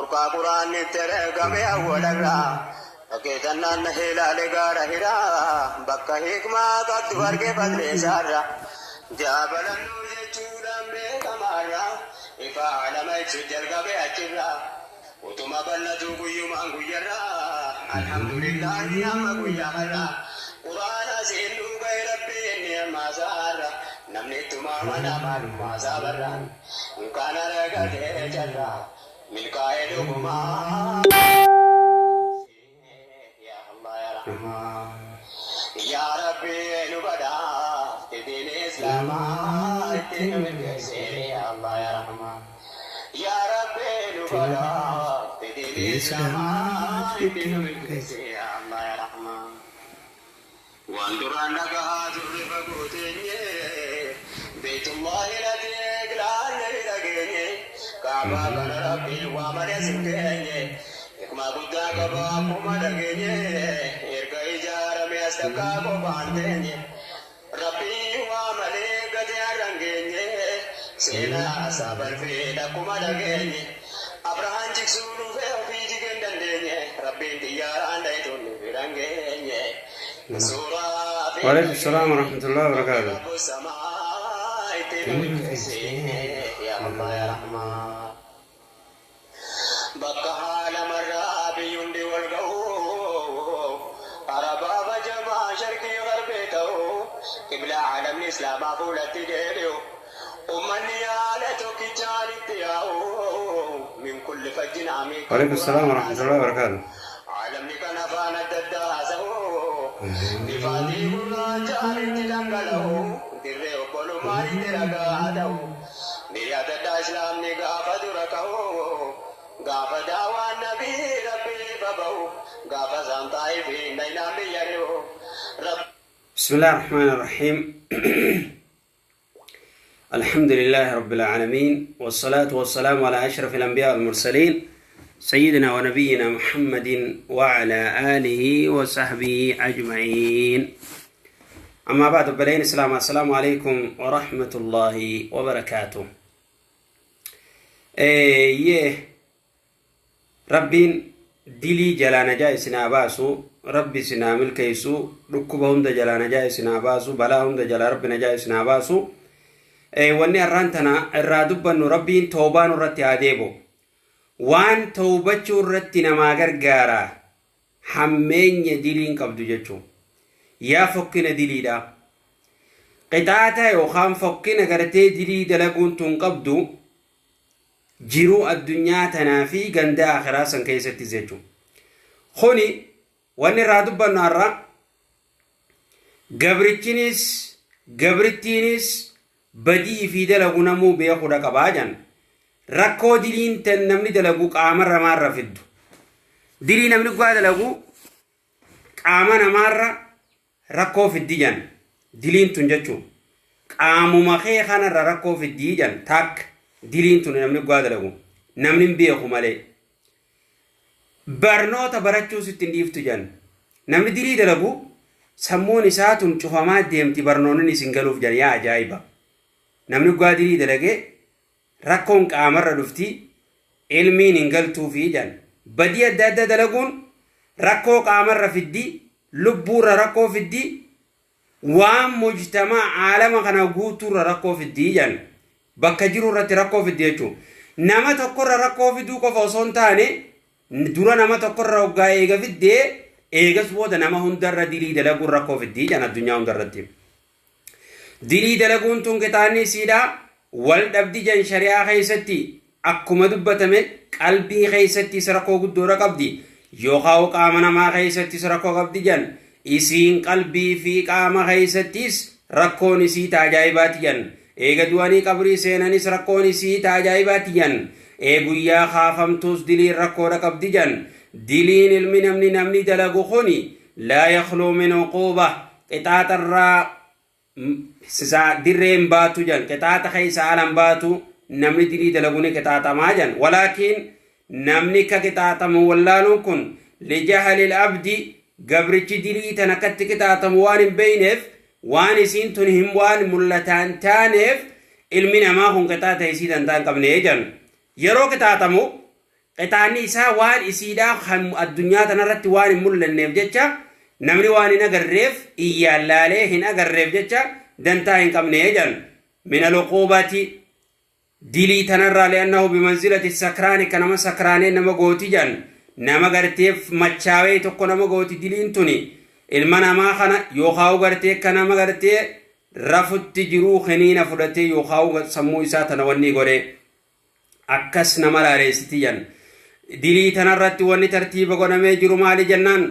Burqaa quraanni itti ergame awwalarraa. Dhageetan naannahee ilaale gaara hiraa. Bakka hikmaa qabdu arge fadleessaarra. Jabala Nuur jechuudhaan beekamaarra. Ifa aalama ibsu jalqabe achirraa. Utuma bal'atuu guyyumaan guyyarraa. Alhamdulillaahi amma guyyaa har'aa. Qur'aana asiin nuu gahe Rabbiin ni'maasaarra. Namni ittuma amana maalummaasaa barraan. Kan argate carraa milkaa'e dhugumaa. Yaa Allah yaa Rahmaan. Yaa Rabbi nu badhaafte diin Islaamaa ittiin nu milkeessi yaa Allah yaa Rahmaan. Yaa Rabbi nu badhaafte diin Islaamaa ittiin nu milkeessi yaa Allah yaa Rahmaan. Waan duraan dhagahaa turre fagoo teenye, Beeytullaahi Latiiq laallee dhageenye, Ka'baa kana Rabbiin waa malee as hin keenye, Hikmaa guddaa qaba akkuma dhageenye, Erga ijaaramee as takkaa qofaan teenye, Rabbiin waa malee gatee har'a hin geenye, Seenaa Ashaabal Fiil akkuma dhageenye, Abrahaan jigsuu dhufee ofii jigee hin dandeenye, Rabbiin xiyyaaraan dhayituun nu bira hin geenye. Suuraa fi Waalaikum salaam warahmatullahi wabarakatuh. Rabbu samaa itti nu milkeessi yaa Allah yaa Rahmaan. Bakka haala marraa biyyi hundi wal ga'u, Arabaa Ajamaa sharqii garbee ta'u, Qiblaa aalamni Islaamaa fuulatti deebi'u, Ummanni yaada tokkichaan itti yaa'u, Min kulli fajjin amiiq kan Waalaikum salaam Qur'aan warahmatullahi haasa'u, wabarakatuh. Aalamni kan afaan adda addaa haasa'u, Bifa adii gurraachaan itti dhangala'u, Dirree obbolummaan itti ragaa ta'u. Ni yaadadha Islaamni gaafa dura ka'u, Gaafa da'waan Nabii Rabbii baba'u, Gaafa isaan Xaa'ifiin dhaynaan biyya ari'u. Rabbi. بسم الله الرحمن الرحيم. الحمد لله رب العالمين، والصلاة والسلام على أشرف الأنبياء والمرسلين، سيدنا ونبينا محمد وعلى آله وصحبه أجمعين. أما بعد، بلين السلام، السلام عليكم ورحمة الله وبركاته. إيه Rabbiin dilii jalaa najaa isin haa baasu, Rabbi isin haa milkeessu, dhukkuba hunda jalaa najaa isin haa baasu, balaa hunda jalaa Rabbi najaa isin haa baasu. Wanni har'aan tana irraa dubbannu, Rabbiin toobaa nurratti haa deebu. Waan toobachuu irratti namaa gargaara hammeenya diliin qabdu jechuun. Yaa fokkina diliidha. Qixaaxa yookaan fokkina gartee dilii dalaguun tun qabdu jiruu addunyaa tanaa fi ganda akhiraa san keessattis jechuudha. Kuni wanni irraa dubbannu har'a, gabrichinis gabrittiinis badii fi dalagu namuu beekuudha qabaa jan. Rakkoo diliin tan namni dalagu qaamarra maarra fiddu. Dilii namni dhugaa dalagu qaama namaarra rakkoo fiddi jan, diliin tun jechuun qaamuma kee kanarra rakkoo fiddii jan. Taak diliin tun namni dhugaa dalagu namni hin beeku malee barnoota barachuu sitti hin dhiiftu jan. Namni dilii dalagu sammuun isaa tun cufamaa deemti, barnoonni isin galuuf jan. Yaa ajaa'iba, namni dhugaa dilii dalagee rakkoon qaamarra dhufti, ilmiin hin galtuufi jan. Badii adda addaa dalaguun rakkoo qaamarra fiddi, lubbuurra rakkoo fiddi, waan mujtamaa aalama kana guutuurra rakkoo fiddi jan. Bakka jiru irratti rakkoo fiddi jechuun nama tokkorra rakkoo fiduu qofa osoo hin taane, dura nama tokkorra hoggaa eega fiddee, eegas booda nama hundarra dilii dalaguun rakkoo fiddi jan addunyaa hundarratti. Dilii dalaguun tun qixaanni isiidha wal dhabdi jan. Shari'aa keessatti akkuma dubbatame, qalbii keessattis rakkoo guddoodha qabdi, yookaan qaama namaa keessattis rakkoo qabdi jan. Isiin qalbii fi qaama keessattis rakkoon isii ta ajaa'ibaati jan. Eega du'anii qabrii seenanis rakkoon isii ta ajaa'ibaati jan. Ee guyyaa kaafamtuus diliin rakkoodha qabdi jan. Diliin ilmi namni dalagu kuni laa yakhluu min uquuba, qixaaxarraa dirree hin baatu jan, qixaaxa keessa ala hin baatu. Namni dilii dalagu ni qixaaxamaa jan. Walaakiin namni ka qixaaxamu wallaaluun kun lijahalil abdi, gabrichi dilii tan akkatti qixaaxamu waan hin beeyneef, waan isiin tun hin waan mul'ataa hin taaneef, ilmi namaa kun qixaaxa isii dantaa hin qabne jan. Yeroo qixaaxamu Qixaanni isaa waan isiidhaa kan addunyaa tanarratti waan hin mul'anneef jecha, namni waan hin agarreef, iyyaan laalee hin agarreef jecha dantaa hin qabne jedhan. Min al-uquubati, dilii tanarraa, li'annahu bimanzilati sakraani, ka nama sakraanee nama gooti jedhan. Nama garteef machaawee tokko nama gooti diliin tuni ilma namaa kana, yookaan gartee akka nama gartee rafutti jiruu keniina fudhatee yookaan sammuu isaa tana wanni godhe akkas nama laaleessiti jedhan. Dilii tanarratti wanni tartiiba godhamee jiru maali jennaan,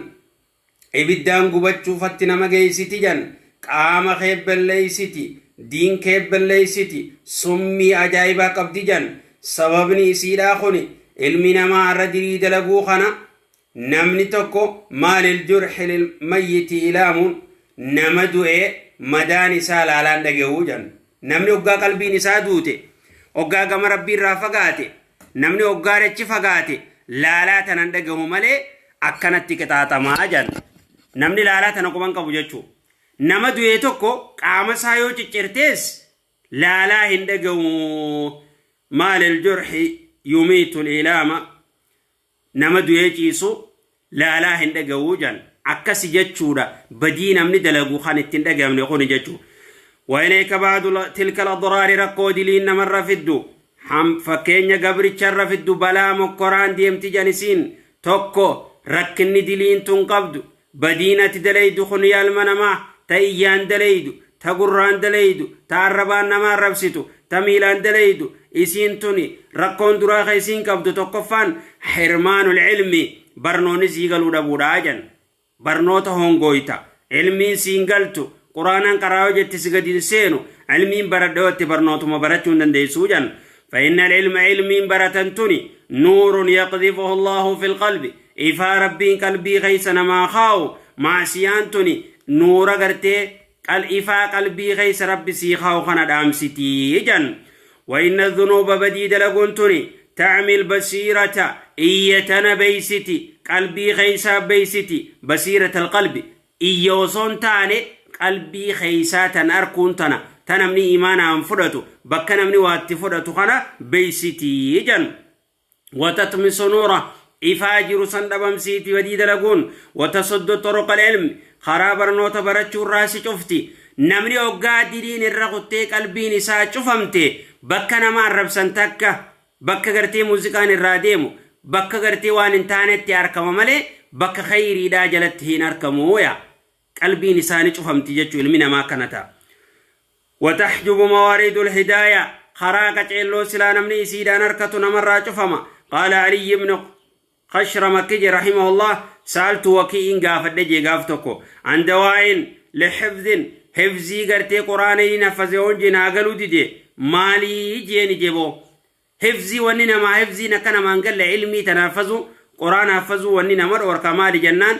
ibiddaan gubachuufatti nama geessiti jedhan. Qaama kee balleessiti, diin kee balleessiti, summii ajaa'ibaa qabdi jedhan. Sababni isiidhaa kuni ilmi namaa irra dilii dalaguu kana, namni tokko maalil jurxi lilmayyiti ilaamuun, nama du'ee madaan isaa laalaan dhaga'uu jedhan. Namni hoggaa qalbiin isaa duute, hoggaa gama Rabbii irraa fagaate, namni hoggaa achi fagaate laalaa tanan dhagahu malee akkanatti qixaaxamaa jedhan. Namni laalaa tana quban qabu jechuu, nama du'e tokko qaama isaa yoo ciccirtees laalaa hin dhagahu. Maalil jurxi yumiitu ilaama, nama du'ee ciisu laalaa hin dhaga'uu jedhan. Akkasi jechuudha, badii namni dalagu kan ittiin dhaga'amne kuni jechuu. وإليك بعض تلك الأضرار, rakkoo diliin namarra fiddu, fakkeenya gabricharra fiddu, balaa mokkoraan deemti janisiin. Tokko, rakkinni diliin tun qabdu, badiin ati dalaydu kun, yaalma namaa, ta iyyaan dalaydu, ta gurraan dalaydu, ta arrabaan nama arrabsitu, ta miilaan dalaydu, isiin tuni rakkoon duraa ka isiin qabdu tokkoffaan حرمان العلم, barnoonni sii galuu dhabuudha jan. Barnoota hongooyta, ilmiin siin galtu. Quraanaan qaraa jetti si gadi hin seenu. Ilmiin baradhe watte barnootuma barachuu hin dandeessuu jan. فإن العلم, علمين برتنتني، نور يقذفه الله في القلب, إفا ربين قلبي خيس نما خاو. معصيان تني نور غرتي قل إفا قلبي خيس ربي سيخاو خنا دامستي جن. وإن الذنوب, بدي دلقنتني، تعمي البصيرة, إيتنا بيستي، قلبي خيسا بيستي. بصيرة القلب إيوصون تاني qalbii keeysaa tan arkuun tana, ta namni imaanaan fudhatu, bakka namni waatti fudhatu kana beeysitii jan. وتطمس نوره, ifaa jiru san dhabamsiiti badii dalaguun. وتسد طرق العلم, karaa barnoota barachuu irraa si cufti. Namni hoggaa diliin irra kuttee qalbiin isaa cufamte, bakka nama arrabsan takka, bakka gartee muuziqaan irraa deemu, bakka gartee waan hin taanetti argama malee bakka khayriidhaa jalatti hin argamu yaa. Qalbiin isaanii cufamti jechuu ilmi namaa akkana ta'a. وتحجب موارد الهداية, karaa qaceelloo silaa namni isiidhaan harkatu namarraa cufama. قال علي بن خشرم كجي رحمه الله: سألت وكيء, gaafadhe jee gaaf tokko, عن دواء لحفظ, حفظii gartee quraana nafase honje naa galuu dide maalii jeeni jeboo. Hifzii wanni namaa, hifziin akka namaan galle, ilmii tana hafazu, quraana hafazuu wanni nama dhoorka maali jennaan,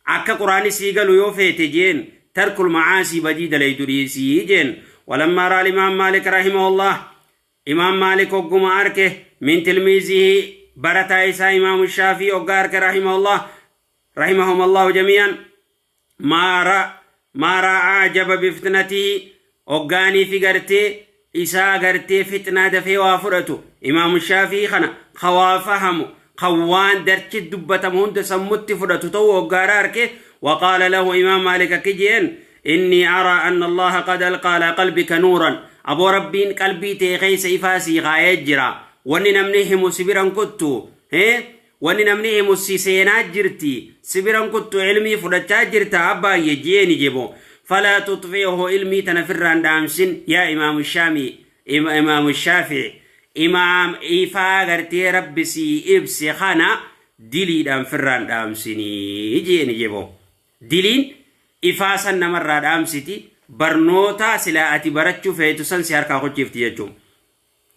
akka quraani sii galu yoo feete jeen, ترك المعاصي, badii dalaydu dhiisii jeen. ولما رأى الإمام مالك رحمه الله, إمام مالك ogguma arke, من تلميذه, barataa isaa إمام الشافعي ogga arke, رحمه الله، رحمهم الله جميعا، ما رأى أعجب بفطنته, oggaanii fi gartee isaa gartee fixnaa dafee waa fudhatu imaamu Shaafii kana, kawaa fahamu, kan waan darchi dubbatamu hunda sammutti fudhatu ta'uu hoggaara arke, وقال له إمام مالك كجين: إني أرى أن الله قد ألقى على قلبك نورا, أبو ربين قلبي تيخيس إفاسي غاية جرا. واني نمني همو سبيران كتو هي، واني نمني همو سيسينا جرتي سبيران كتو، علمي فلتا جرتا أبا يجيني جيبو. فلا تطفئه, علمي تنفران دامسن يا إمام الشامي، إمام الشافعي، إمام إفا غرتي ربي سي إبسي خانا دلي دام فران دامسني جيني جيبو. Diliin ifaa san namarraa dhaamsiti, barnoota silaa ati barachuu feetu san si harkaa kochiifti jechuun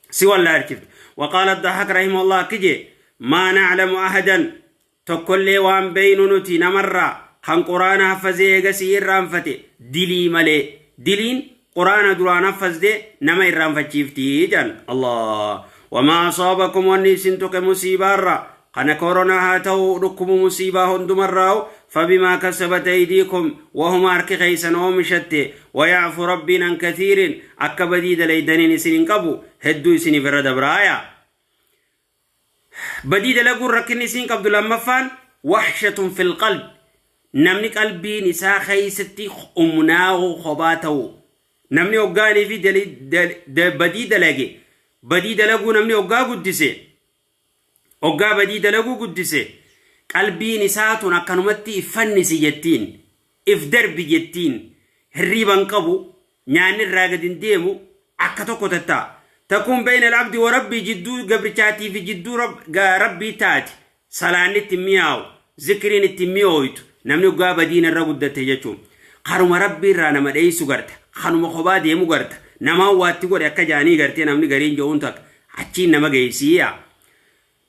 si wallaalchifti. وقال الضحاك رحمه الله كجي: ما نعلم أحدا, tokkollee waan beynu nuti namarraa, kan quraana haffazee eegasii irraanfate dilii malee. Diliin quraana duraan haffazde nama irraanfachiifti jedhan. الله وما أصابكم, wanni isin tuqe musiibaarra kana, koronaa haa ta'u, dhukkubu musiibaa hundumarraa'u, فبما كسبت أيديكم, wahuma harki keeysan oomishatte. ويعفو ربين عن كثير, akka badii dalaydaniin isin hin qabu, hedduu isiniif irra dabraaya. Badii dalaguun rakkinni isiin qabdu lammaffaan wahshatun fil qalb, namni qalbiin isaa keessatti umnaa'u kophaa ta'u. Namni hoggaanii fi badii dalage, badii dalaguu namni hoggaa guddise, hoggaa badii dalaguu guddise, qalbiin isaa tun akkanumatti iffannisi jettiin, if darbi jettiin, hirriiban qabu, nyaanni irraa gad hin deemu, akka tokko tattaa. Takuun bayna al-abdi wa rabbii, jidduu gabrichaatii fi jidduu rabbii taati. Salaanni itti mi'aawu, zikriin itti mi'ooytu, namni hoggaa badiin irra guddate jechuun. Karuma rabbii irraa nama dheessu garta, kanuma kophaa deemu garta, namaan waatti godhe akka jaanii gartee namni gariin je'uun takka achiin nama geessiya.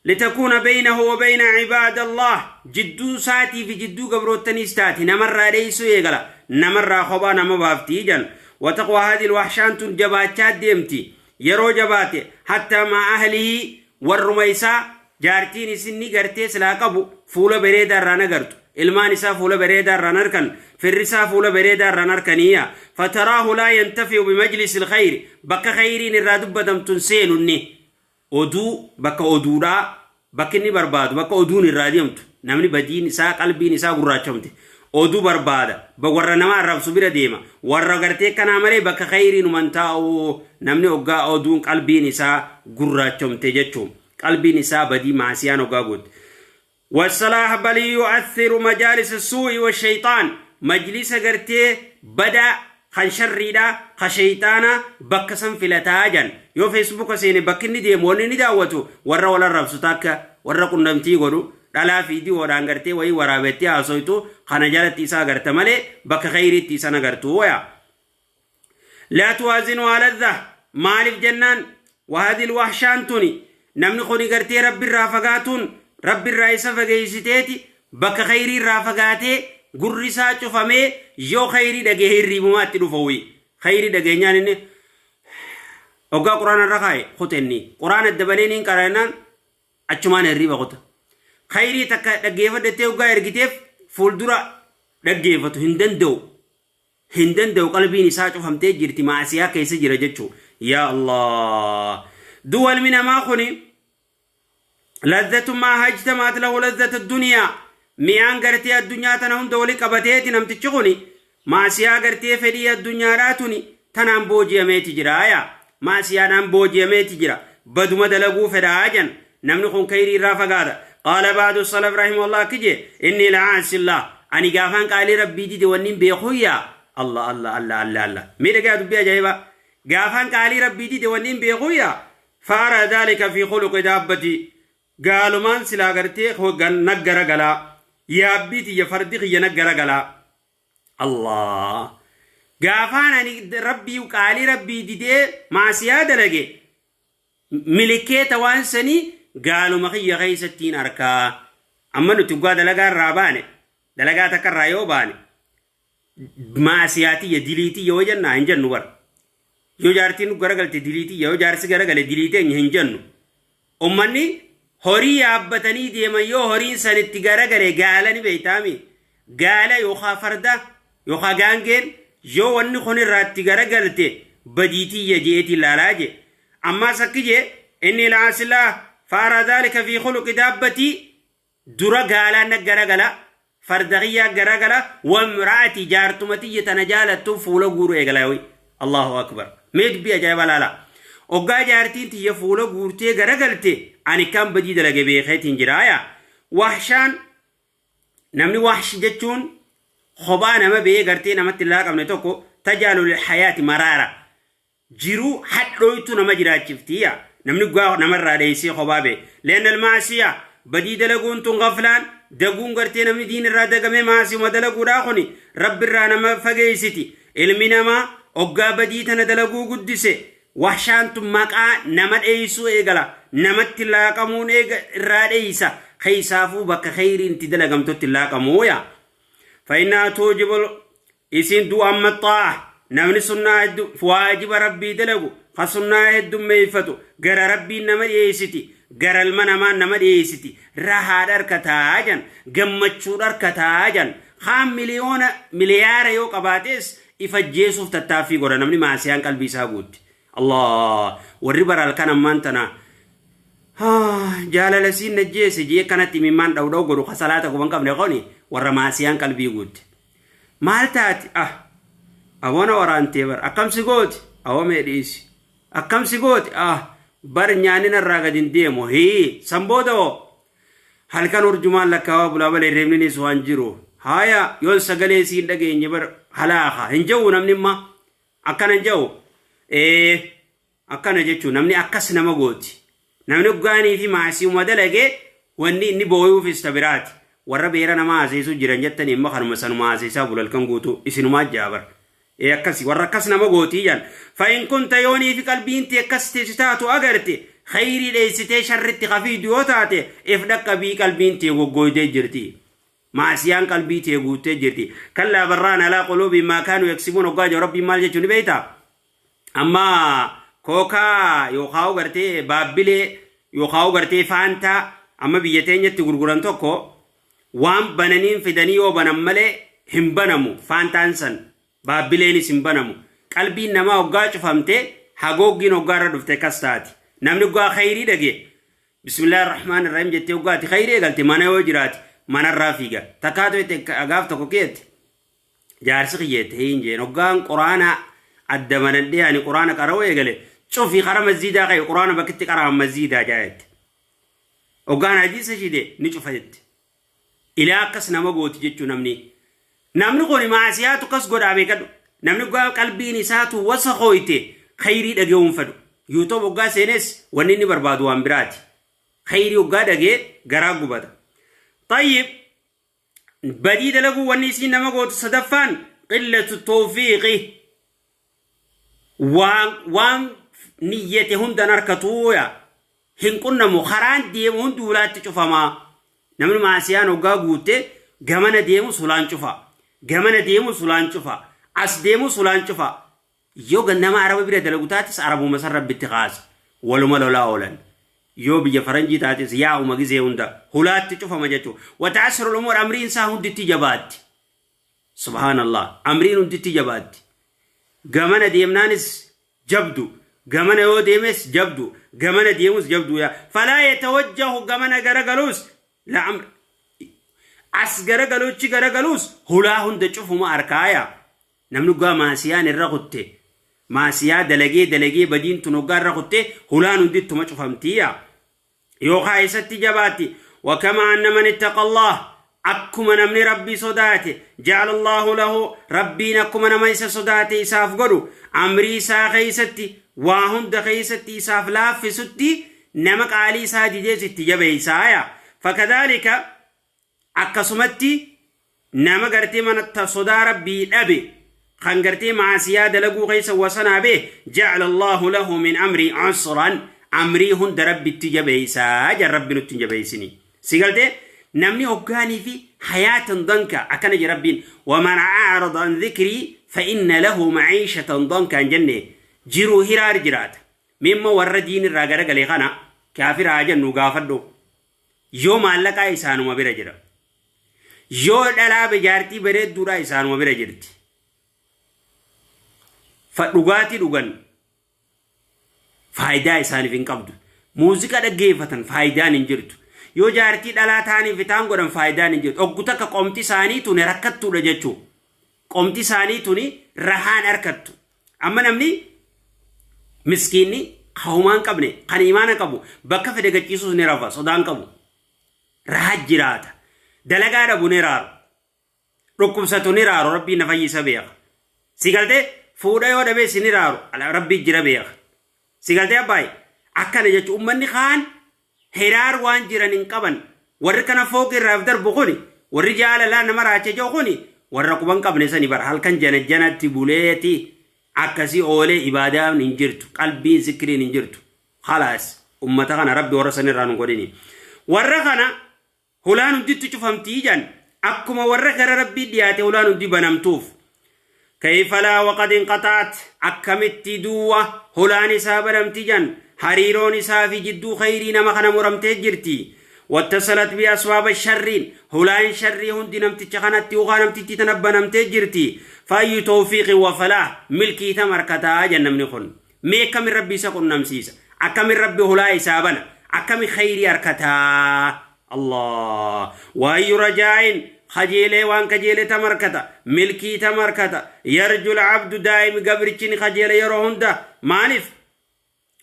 Litakuuna baynahu wa bayna cibaadallah, jidduu isaatii fi jidduu gabroottaniis taati, namarraa dheessuu eegala, namarraa kophaa nama baaftii jan. Wataqwa haadhi wahshaan tun jabaachaa deemti. Yeroo jabaate hattaa maa ahlihi, warruma isaa, jaartiin isinni gartee silaa qabu fuula bareedaa irraan agartu, ilmaan isaa fuula bareedaa irraan arkan, firri isaa fuula bareedaa irraan arkaniya. Fataraahu laa yantafi'u bimajlisi ilkhayri, bakka khayriin irraa dubbatamtun seenunni oduu, bakka oduudhaa bakki inni barbaadu, bakka oduun irraa deemtu. Namni badiin isaa qalbiin isaa gurraachamte oduu barbaada, warra nama arrabsu bira deema, warra gartee kanaa malee bakka khayriin uman taa'u. Namni hoggaa oduun qalbiin isaa gurraachamte jechuun qalbiin isaa badii maasiyaan hoggaa goote. والصلاح بل يؤثر مجالس السوء والشيطان، مجلس غرتي بدا kan sharriidha ka shayxaana bakka san filataa jan. Yoo Feesbuuka seene bakki inni deemu, wanni inni daawwatu, warra wal arrabsu takka, warra qunnamtii godhu, dhalaa fi dihoodhaan gartee wayii waraabetti haasoytu kana jalatti isaa agarta malee bakka khayriitti isan agartu waya. Laa tuwaazinu aladha. Maaliif jennaan, wahadil wahshaan tuni, namni kuni gartee rabbi irraa fagaatuun rabbi irraa isa fageessiteeti, bakka khayrii irraa fagaatee gurri isaa cufamee yoo khayrii dhagee hirriibumaatti dhufa. Wi khayrii dhageenyaan inni hoggaa quraana irra kaa'e kutenni quraana dabalee niin qara'inaan achumaan hirriiba kuta. Khayrii takka dhaggeeffadhattee hoggaa ergiteef fuuldura dhaggeeffatu hin danda'u, hin danda'u. Qalbiin isaa cufamtee jirti, maasiyaa keessa jira jechuu. Yaa Allah, du'a ilmi namaa kuni lazzatu maa hajtamaat lahu lazzatu duniyaa, mi'aan gartee addunyaa tana hunda wali qabateeti namtichi kuni maasiyaa gartee fedhii addunyaadhaa tuni tanaan booji'ameeti jira. Yaa maasiyaadhaan booji'ameeti jira, baduma dalaguu fedhaa jan. Namni kun kayrii irraa fagaata. Qaala ba'du salaf rahimahullah kije: inni la'aasillah, ani gaafaan qaalii rabbii dide wannin beekuyya. Allah, Allah, Allah, Allah, Allah! Miidhagaa dubbii ajaa'ibaa. Gaafaan qaalii rabbii dide wannin beekuyya, faara daalika fi khuluqi daabbati, gaalumaan silaa gartee naggara galaa, yaabbii tiyya, fardi kiyya naggara galaa. Allah, gaafaan ani rabbii qaalii rabbii didee maasiyaa dalage, milikeeta waan sanii gaaluma kiyya keessattiin arkaa. Amma nuti dhugaa dalagaa irraa baane, dalagaa takka irraa yoo baane, maasiyaatiyya diliitiyya yoo jennaa hin jennu bara. Yoo jaartiin nu garagalte diliitiyya, yoo jaarsi garagale diliiteenya hin jennu. Ummanni horii yaabbatanii deeman yoo horiin sanitti garagale, gaala ni beeytaami, gaala yookaa farda yookaa gaangeen, yoo wanni kun irraatti garagalte badiitiyya je'eeti ilaalaa je. Ammaas akki jee: inni la'asilaa faara dhaalika fi khuluqi daabbatii, dura gaalaan na garagala, farda kiyyaa garagala, wamra'ati, jaartuma tiyya tana jaalattu fuula guuru eegala. Allahu akbar! Mee dubbii ajaa'iba laala. Oggaa jaartiin tiyya fuula guurtee garagalte ani kan badii dalage beekeetiin jiraaya. Wahshaan, namni wahshi jechuun kophaa nama bee gartee namatti hin laaqamne tokko, tajaalu hayaati maraara, jiruu hadhooytu nama jiraachiftiya. Namni gaa namarraa dheessee kophaa bee leenna almaasiya, badii dalaguun tun, gaflaan daguun gartee namni diin irraa dagamee maasiyuma dalaguudhaa kuni rabbi irraa nama fageessiti. Ilmi namaa oggaa badii tana dalaguu guddise, wahshaan tun maqaa nama dheessuu eegala, namatti laaqamuun eega irraa dheeysa, keessaafuu bakka kheyriin itti dalagamtutti laaqamuu yaa. فإنها توجب, isiin du'a amma xaa'a, namni sunnaa hedduu, waajiba rabbii dalagu, ka sunnaa heddummeeffatu, gara rabbiin nama dhiyeessiti, gara ilma namaa nama dhiyeessiti, rahaa dharkataa jan, gammachuu dharkataa jan. Kaan miliyoona miliyaara yoo qabaates ifajjeesuuf tattaaffii godha namni maasiyaan qalbii isaa guutti. Allah, warri bara halkan ammaan tana Jaalala siin najjeese jee kanatti imimmaan dha'u dha'u godhu ka salaata quban qabne kuni warra maasiyaan qalbii guutte. Maal taati? Ah, aboona waraantee bar akkam si gooti? Awoo mee dhiisi. Akkam si gooti? Ah, bar nyaanni narraa gadi hin deemu. Hii, san booda hoo? Halkan urjumaan lakkaawaa bulaa malee hirribninis waan jiru. Haaya, yoon sagalee siin dhageenye bar halaaka. Hin ja'u namni imma. Akkana hin ja'u. Ee, akkana jechuun namni akkas nama gooti. Namni gaanii fi maasiyuma dalage wanni inni booyuufis ta biraati. Warra beera nama haasayisuu jiran jettanii imma kanuma sanuma haasayisaa bula halkan guutuu isinumaa jaabar. Ee akkasi warra akkas nama gootii jaan. Fa'in kunta yoonii fi qalbiin tee akkas teessi taatu agarte khayrii dheessitee sharritti kafiidu yoo taate if dhaqqabii qalbiin tee goggooydee jirti. Maasiyaan qalbii tee guuttee jirti. Kallaa barraan alaa quluubii maa kaanuu yaksibuun hoggaa jiru rabbiin maal jechuun ni beektaa? Amma kookaa yookaan gartee baabbilee yookaan gartee faantaa amma biyya teenyatti gurguran tokko waan bananiin fidanii yoo banan malee hin banamu faantaan san baabbileenis hin banamu. Qalbiin namaa hoggaa cufamte hagooggiin hoggaa irra dhufte akkas taati. Namni hoggaa khayrii dhage bismillaahi rahmaan irrahiim jettee hoggaati khayrii eegalte mana yoo jiraate manarraa fiiga. Takkaatu jette gaaf tokko keetti jaarsi kiyyeette hin jeen hoggaan quraana adda banadhee ani quraana qara'uu eegale cufi kara masjiidaa ka'e quraana bakkitti qara'an masjiidaa jaa'ette. Hoggaan hadiisa shide ni cufa jette. Ilaa akkas nama gooti jechuu namni. Namni kun maasiyaatu akkas godhaa beekadhu. Namni hoggaa qalbiin isaatu wasa hooyte khayrii dhaga'uun fedhu. YouTube hoggaa seenes wanni inni barbaadu waan biraati. Khayrii hoggaa dhagee garaa gubata. Tayyib badii dalaguu wanni isiin nama gootu sadaffaan qillatu tawfiiqi waan waan niyyate hundan harkatuuya hin qunnamu karaan deemu hundi hulaatti cufamaa namni maasiyaan hoggaa guutte gamana deemu sulaan cufa gamana deemu sulaan cufa as deemu sulaan cufa yoo nama araba bira dalagu taates arabuma san rabbitti kaasa waluma lolaa oolan yoo biyya faranjii taates yaa'uma gizee hunda hulaatti cufama jechuudha. Wataasirul umuur amriin isaa hunditti jabaatti. Subhaanallah amriin hunditti jabaatti. Gamana deemnaanis jabdu gamana yoo deemes jabdu gamana deemus jabdu yaa falaa yatawajjahu gamana garagaluus la amr as garagaluuchi garagaluus hulaa hunda cufuma arkaaya. Namni hoggaa maasiyaan irra kutte maasiyaa dalagee dalagee badiin tun hoggaa irra kutte hulaan hundi ittuma cufamtiya. Yookaan isatti jabaatti wakama anna man ittaqa Allah akkuma namni rabbii sodaate ja'ala Allahu lahu rabbiin akkuma nama isa sodaate isaaf godhu amrii isaa keessatti waa hunda keessatti isaaf laaffisutti nama qaalii isaa didees itti jabeeysaaya. Fakadhaalika akkasumatti nama gartee mana sodaa rabbii dhabe kan gartee maasiyaa dalaguu keessa wasanaa bee ja'ala Allahu lahu min amrii usran amrii hunda rabbitti jabeeysaa jan rabbi nutti hin jabeeysini. Si galtee namni hoggaanii fi hayaatan danka akkana je rabbiin waman a'rada an dhikrii fa inna lahu maciishatan danka hin jenne jiruu hiraar jiraata. Mimma warra diin irraa garagale kana kaafira haa jennu gaafadhu. Yoo maallaqaa isaanuma bira jira. Yoo dhalaa jaartii bareedduudhaa isaanuma bira jirti. Dhugaatii dhugan faayidaa isaaniif hin qabdu. Muuziqaa dhaggeeffatan faayidaan hin jirtu. Yoo jaartii dhalaa ta'aniif itaan godhan faayidaan hin jirtu. Oggu takka qomti isaanii tuni rakkattuudha jechuudha. Qomti isaanii tuni rahaan harkattu. Amma namni miskiinni kahumaa hin qabne kan imaana qabu bakka fedhe gachiisuus ni rafa sodaan qabu. Raha jiraata. Dalagaa dhabu ni raaru. Dhukkubsatu ni raaru rabbiin na fayyisa beeka. Si galtee fuudha yoo dhabees ni raaru rabbii jira beeka. Si galtee abbaay akkana jechuun uummanni kaan hiraar waan jiran hin qaban warri kana fooqii irraaf darbu kuni warri jaalalaa nama raachee jiru kuni warra quban qabne sani bara halkan jana janatti buleeti akkasii oolee ibaadaan hin jirtu qalbiin zikriin hin jirtu khalaas ummata kana rabbi warra sanirraa nu godhini warra kana hulaan hunditti cufamtii jan akkuma warra gara rabbii dhiyaate hulaan hundi banamtuuf kayfa laa waqad inqaxaat akkamitti duwwa hulaan isaa banamti jan hariiroon isaa fi jidduu khayrii nama kana muramtee jirti wattasalat bi asbaaba sharriin hulaan sharrii hundi namticha kanatti yookaan namtittii tana banamtee jirti faayyu tawfiiqi wa falaah milkii tam harkataa jan namni kun mee akkamin rabbi isa qunnamsiisa akkamin rabbi hulaa isaa bana. Akkami khayrii harkataa? Allah waayyu rajaa'in kajeelee waan kajeele tam harkata, milkii tam harkata. Yarjul abdu daa'imi, gabrichi ni kajeela yeroo hunda. Maaliif?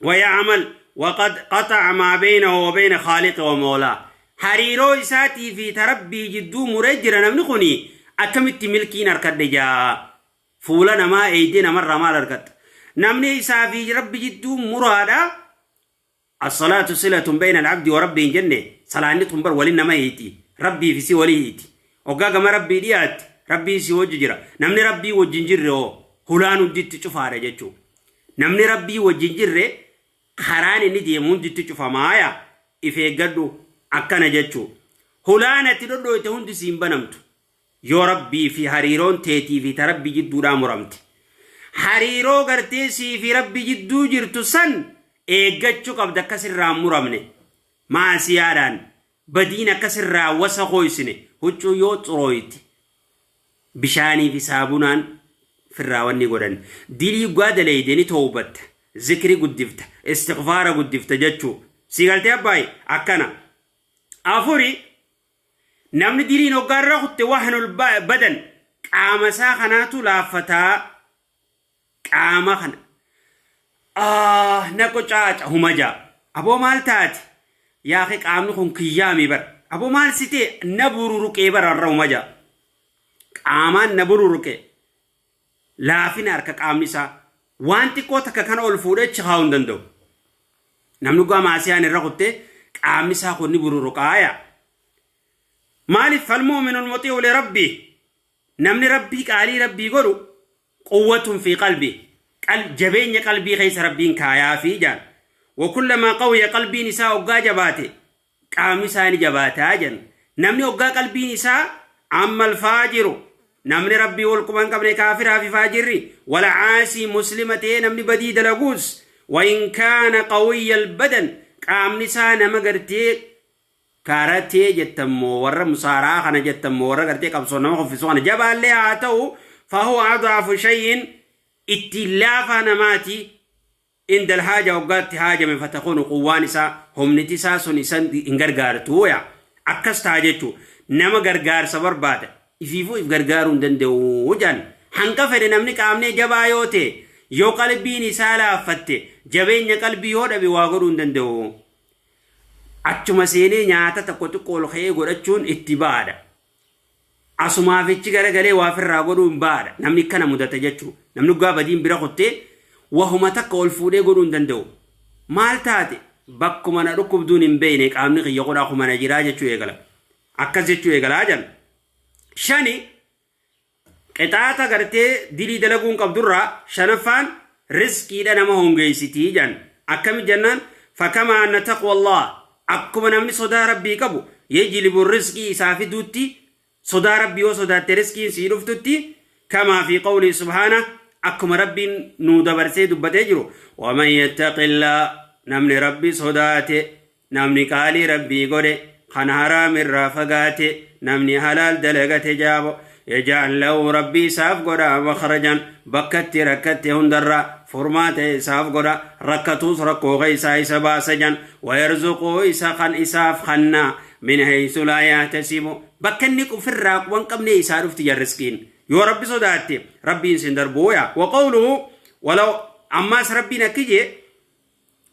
ويعمل وقد قطع ما بينه وبين خالقه ومولاه. Hariiroo isaatii fi tarabbii jidduu muree jira. Namni kuni akkamitti milkiin harkadhe jaa? Fuula namaa eeydee namarraa maal harkatta? Namni isaa fi Rabbi jidduu muraadha. الصلاة صلة بين العبد وربه hin jenne? Salaanni tun bar walin nama hiiti, Rabbii fi si walii hiiti. Hoggaa gama Rabbii dhiyaatti, Rabbiin si wajji jira. Namni Rabbii wajjin jirre hoo, hulaan hunditti cufaadha jechuu. Namni Rabbii wajjin jirre, karaan inni deemu hunditti cufamaaya. If eeggadhu akkana jechuu. Hulaan ati dhodhooyte hundi siin banamtu yoo Rabbii fi hariiroon teetii fi ta Rabbii jidduudhaa muramte. Hariiroo gartee sii fi Rabbi jidduu jirtu san eeggachuu qabda, akkasirraa hin muramne. Maasiyaadhaan badiin akkasirraa wasa hooysine. Huccuu yoo xurooyti, bishaanii fi saabunaan firraa wanni godhan. Dilii gaa daleeyde, ni toowbatta, zikri guddifta, istighfaara guddifta jechuu. Si galtee abbaayi? Akkana. Afuri, namni diliin hoggaarra kutte, وهن البدن, qaama isaa kanaatu laaffataa. Qaama kana ah na qocaaca huma jaa. Aboo, maal taate? Yaaqi, qaamni kun kiyyaami bar. Aboo, maal sitee? Na bururuqee bar har'a huma jaa. Qaamaan na bururuqee, laafina harka. Qaamni isaa waan xiqqoo takka kana ol fuudhee achi kaa'uu hin danda'u. Namni dhugaa maasiyaan irra kuttee, qaamni isaa kun ni bururuqaaya. Maaliif? فالمؤمن المطيع لربه, namni Rabbii qaalii Rabbii godhu, قوة في قلبه, jabeenya qalbii keessa Rabbiin kaayaa fi jaan. وكلما قوي, qalbiin isaa hoggaa jabaate, qaamni isaa ni jabaataa jan. Namni hoggaa qalbiin isaa. أما الفاجر, namni Rabbii wal quban qabne, kaafiraa fi faajirri, والعاصي, muslima ta'ee namni badii dalaguus, وإن كان قوي البدن, qaamni isaa nama gartee kaaratee jettammoo, warra musaaraa kana jettammoo, warra gartee qabsoo nama koffisu kana jabaallee haa ta'u, فهو أضعف شيء, ittiin laafaa namaati, عند الحاجة, waggaatti haajame, فتكون quwwaan isaa, humniti isaa sun isan hin gargaartu. Ya, akkas ta'a jechuu. Nama gargaarsa barbaada, ifiifuu if gargaaruu hin danda'u jaan. Hanqa fedhe namni qaamnee jabaa yoo ta'e, yoo qalbiin isaa laaffatte, jabeenya qalbii yoo dhabe, waa godhuu hin danda'u. Achuma seenee nyaata tokko xiqqoo ol ka'ee godhachuun itti ba'aadha. Asumaafichi garagalee waa ofirraa godhuu hin ba'aadha. Namni kana mudata jechuu. Namni dhugaa badiin bira kuttee, wahuma takka ol fuudhee godhuu hin danda'u. Maal taate? Bakkuma na dhukkubduun hin beekne, qaamni kiyya godhaa kuma na jiraa jechuu eegala. Akkas jechuu eegalaa jan. Shani, qixaaxa gartee dilii dalaguun qabdurraa shanaffaan, riskiidha nama hongeessitii jan. Akkami jennaan, فكما أن تقوى الله, akkuma namni sodaa Rabbii qabu, يجلب riskii isaa fiduutti, sodaa Rabbii yoo sodaatte riskiin sii dhuftutti, كما في قوله سبحانه, akkuma Rabbiin nuu dabarsee dubbatee jiru, ومن يتق الله, namni Rabbii sodaate, namni qaalii Rabbii godhe, kan haraam irraa fagaate, namni halaal dalagate jaabo, يجعل له, Rabbii isaaf godha, مخرجا, bakkatti rakkatte hundarra furmaata isaaf godha, rakkatuus rakkoo isaa isa baasa jan. ويرزقه, isa kan isaaf kanna, من حيث لا يحتسب, bakka inni ofirraa quban qabne isaa dhufti jan riskiin. Yoo Rabbi sodaatte, Rabbiin sin darbuuya. وقوله ولو, ammaas Rabbiin akki jee,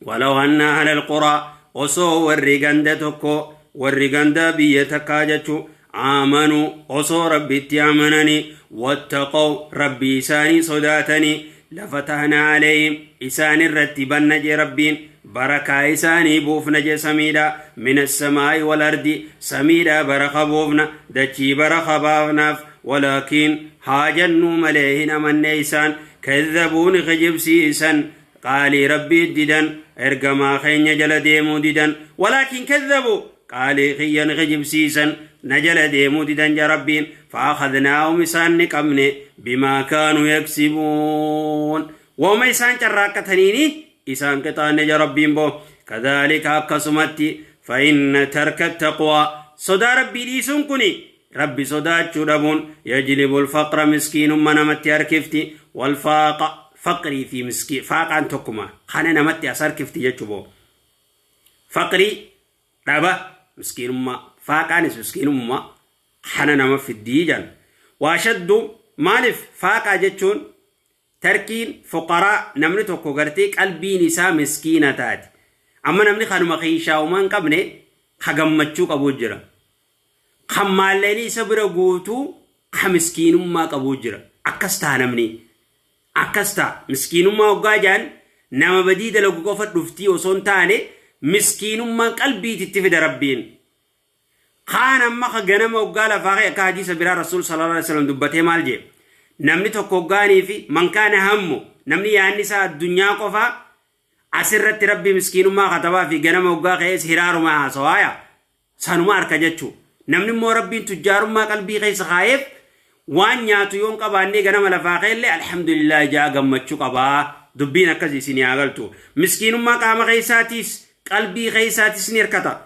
ولو أن أهل القرى, osoo warri ganda tokko, warri ganda biyya takkaa jechu, آمنوا, osoo Rabbitti amananii, واتقوا, Rabbii isaanii sodaatanii, لفتحنا عليهم, isaan irratti banna jee Rabbiin, barakaa isaanii buufna jee. Samiidha, من السماء والأرض, samiidha baraka buufna, dachii baraka baafnaaf. ولكن, haa jennuu malee, hin amanne isaan. كذبوا, ni kijibsiisan, qaalii Rabbii didan, ergamaa keenya jala deemuu didan. ولكن كذبوا, qaalii kiyyan kijibsiisan, na jala deemuu didan ja Rabbiin. فأخذناهم, isaan ni qabne, بما كانوا يكسبون, wama isaan carraaqqataniini isaan qixaanne ja Rabbiin boo. كذلك, akkasumatti, فإن ترك التقوى, sodaa Rabbii dhiisuun kuni, Rabbi sodaachuu dhabuun, يجلب الفقر, miskiinumma namatti harkifti, والفاقة, faqrii fi miskii faaqaan tokkuma kana namatti as harkifti jechuu boo. Faqrii dhaba miskiinummaa faaqaanis miskiinummaa kana nama fiddii jedhan. Waashaddu maaliif faaqaa jechuun tarkiin fuqaraa namni tokko gartee qalbiin isaa miskiina taati. Amma namni kanuma kiishaa'umaa hin qabne ka gammachuu qabu jira. Kan maallaqni isa bira guutuu ka miskiinummaa qabu jira. Akkas ta'a namni. Akkas ta'a. Miskiinummaa hoggaa jaan nama badii dalagu qofa dhuftii osoo hin taane miskiinummaa qalbiititti fida Rabbiin. Kaan amma ka ganama hoggaa lafaa ka'e akka hadiisa biraa Rasuul sallallahu alaihi wasallam dubbatee maal jee? Namni tokko hoggaanii fi man kaana hammu namni yaadni isaa addunyaa qofaa asirratti Rabbi miskiinummaa katabaa fi ganama hoggaa ka'ees hiraaruma haasawaaya. Sanuma harka jechuu. Namni immoo Rabbiin tujjaarummaa qalbii keessa kaa'eef waan nyaatu yoon qabaannee ganama lafaa ka'ellee alhamdulillah jaa gammachuu qabaa. Dubbiin akkasii isin haa galtu. Miskiinummaa qaama keessaatiis qalbii keessaatis ni hirkata.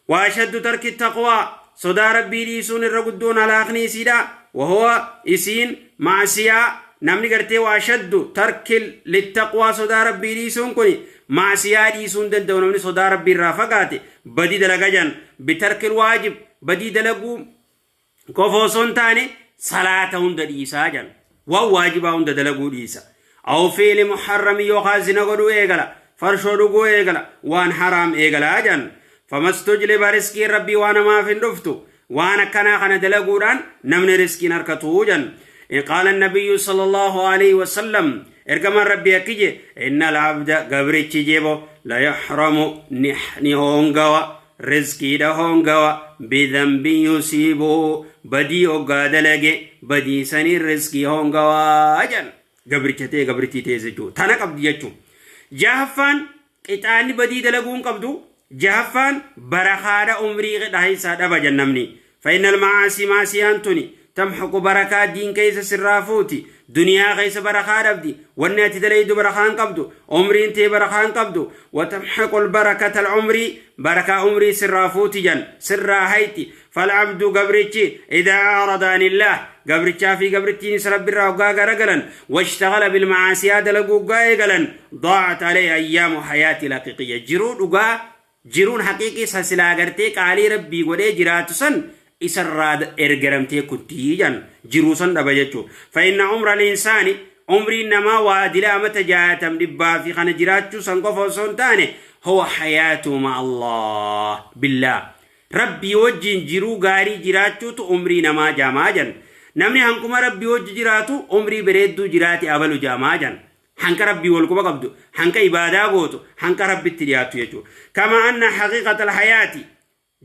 Waashaddu tarki taqwaa sodaa Rabbii dhiisuun irra guddoon halaakni isiidha. Wahuwa isiin maasiyaa namni gartee waashaddu tarki littaqwaa sodaa Rabbii dhiisuun kun maasiyaa dhiisuu hin danda'u namni sodaa Rabbii irraa fagaate badii dalaga jan bitarkil waajib badii dalaguu qofa osoo hin taane salaata hunda dhiisaa jan waan waajibaa hunda dalaguu dhiisa. Aw fiili muharrami yookaan zina godhuu eegala farshoo dhuguu eegala waan haraam eegalaa jan. Famastujliba riskiin Rabbii waan namaaf hin dhuftu waan akkanaa kana dalaguudhaan namni riskiin harkatuu jan. Qaala nabiyyu sallallahu alaihi wasallam ergamaan Rabbii akki je inna al-abda gabrichi jebo la yuhramu ni hongawa rizqiidha hongawa bidhanbin yusiibu badii hoggaa dalage badii saniin rizqii hongawaa jan. Gabricha ta'e gabrittii ta'e jechuu tana qabdi jechuu. Jahaffaan qixaanni badii dalaguu hin qabdu. Jahaffaan barakaadha umrii qixaa dhaba jan namni. Fa innal macaasii maasiyaan tuni tamxuqu barakaa diin keessa sirraa fuuti. Duniyaa keessa barakaa dhabdi. Wanni ati dalaydu barakaa hin qabdu. Umriin tee barakaa hin qabdu. Watamxaqu albarakata alumrii barakaa umrii sirraa fuuti jan sirraa hayti. Falabdu gabrichi idaa acrada anillaah gabrichaa fi gabrittiinis Rabbirraa hoggaa garagalan washtagala bilmacaasiyaa dalaguu hoggaa eegalan daa'at alayhi ayyaamu hayaati alhaqiqiyya jiruu dhugaa jiruun haqiiqii san silaa gartee qaalii Rabbii godhee jiraatu san isarraa ergaramtee kuttii jan jiruu san dhaba jechuu. Fa inna umra linsaani umriin namaa waa dila amata jaatam dhibbaa fi kana jiraachuu san qofa osoo hin taane huwa hayaatu ma Allah billaah Rabbii wajjin jiruu gaarii jiraachuutu umrii namaa jaamaa jan. Namni hankuma Rabbii wajji jiraatu umrii bareedduu jiraate abalu jaamaa jan. Hanqa Rabbii wal quba qabdu, hanqa ibaadaa gootu, hanqa Rabbitti dhiyaattu jechuudha. Kama anna haqiiqata alhayaati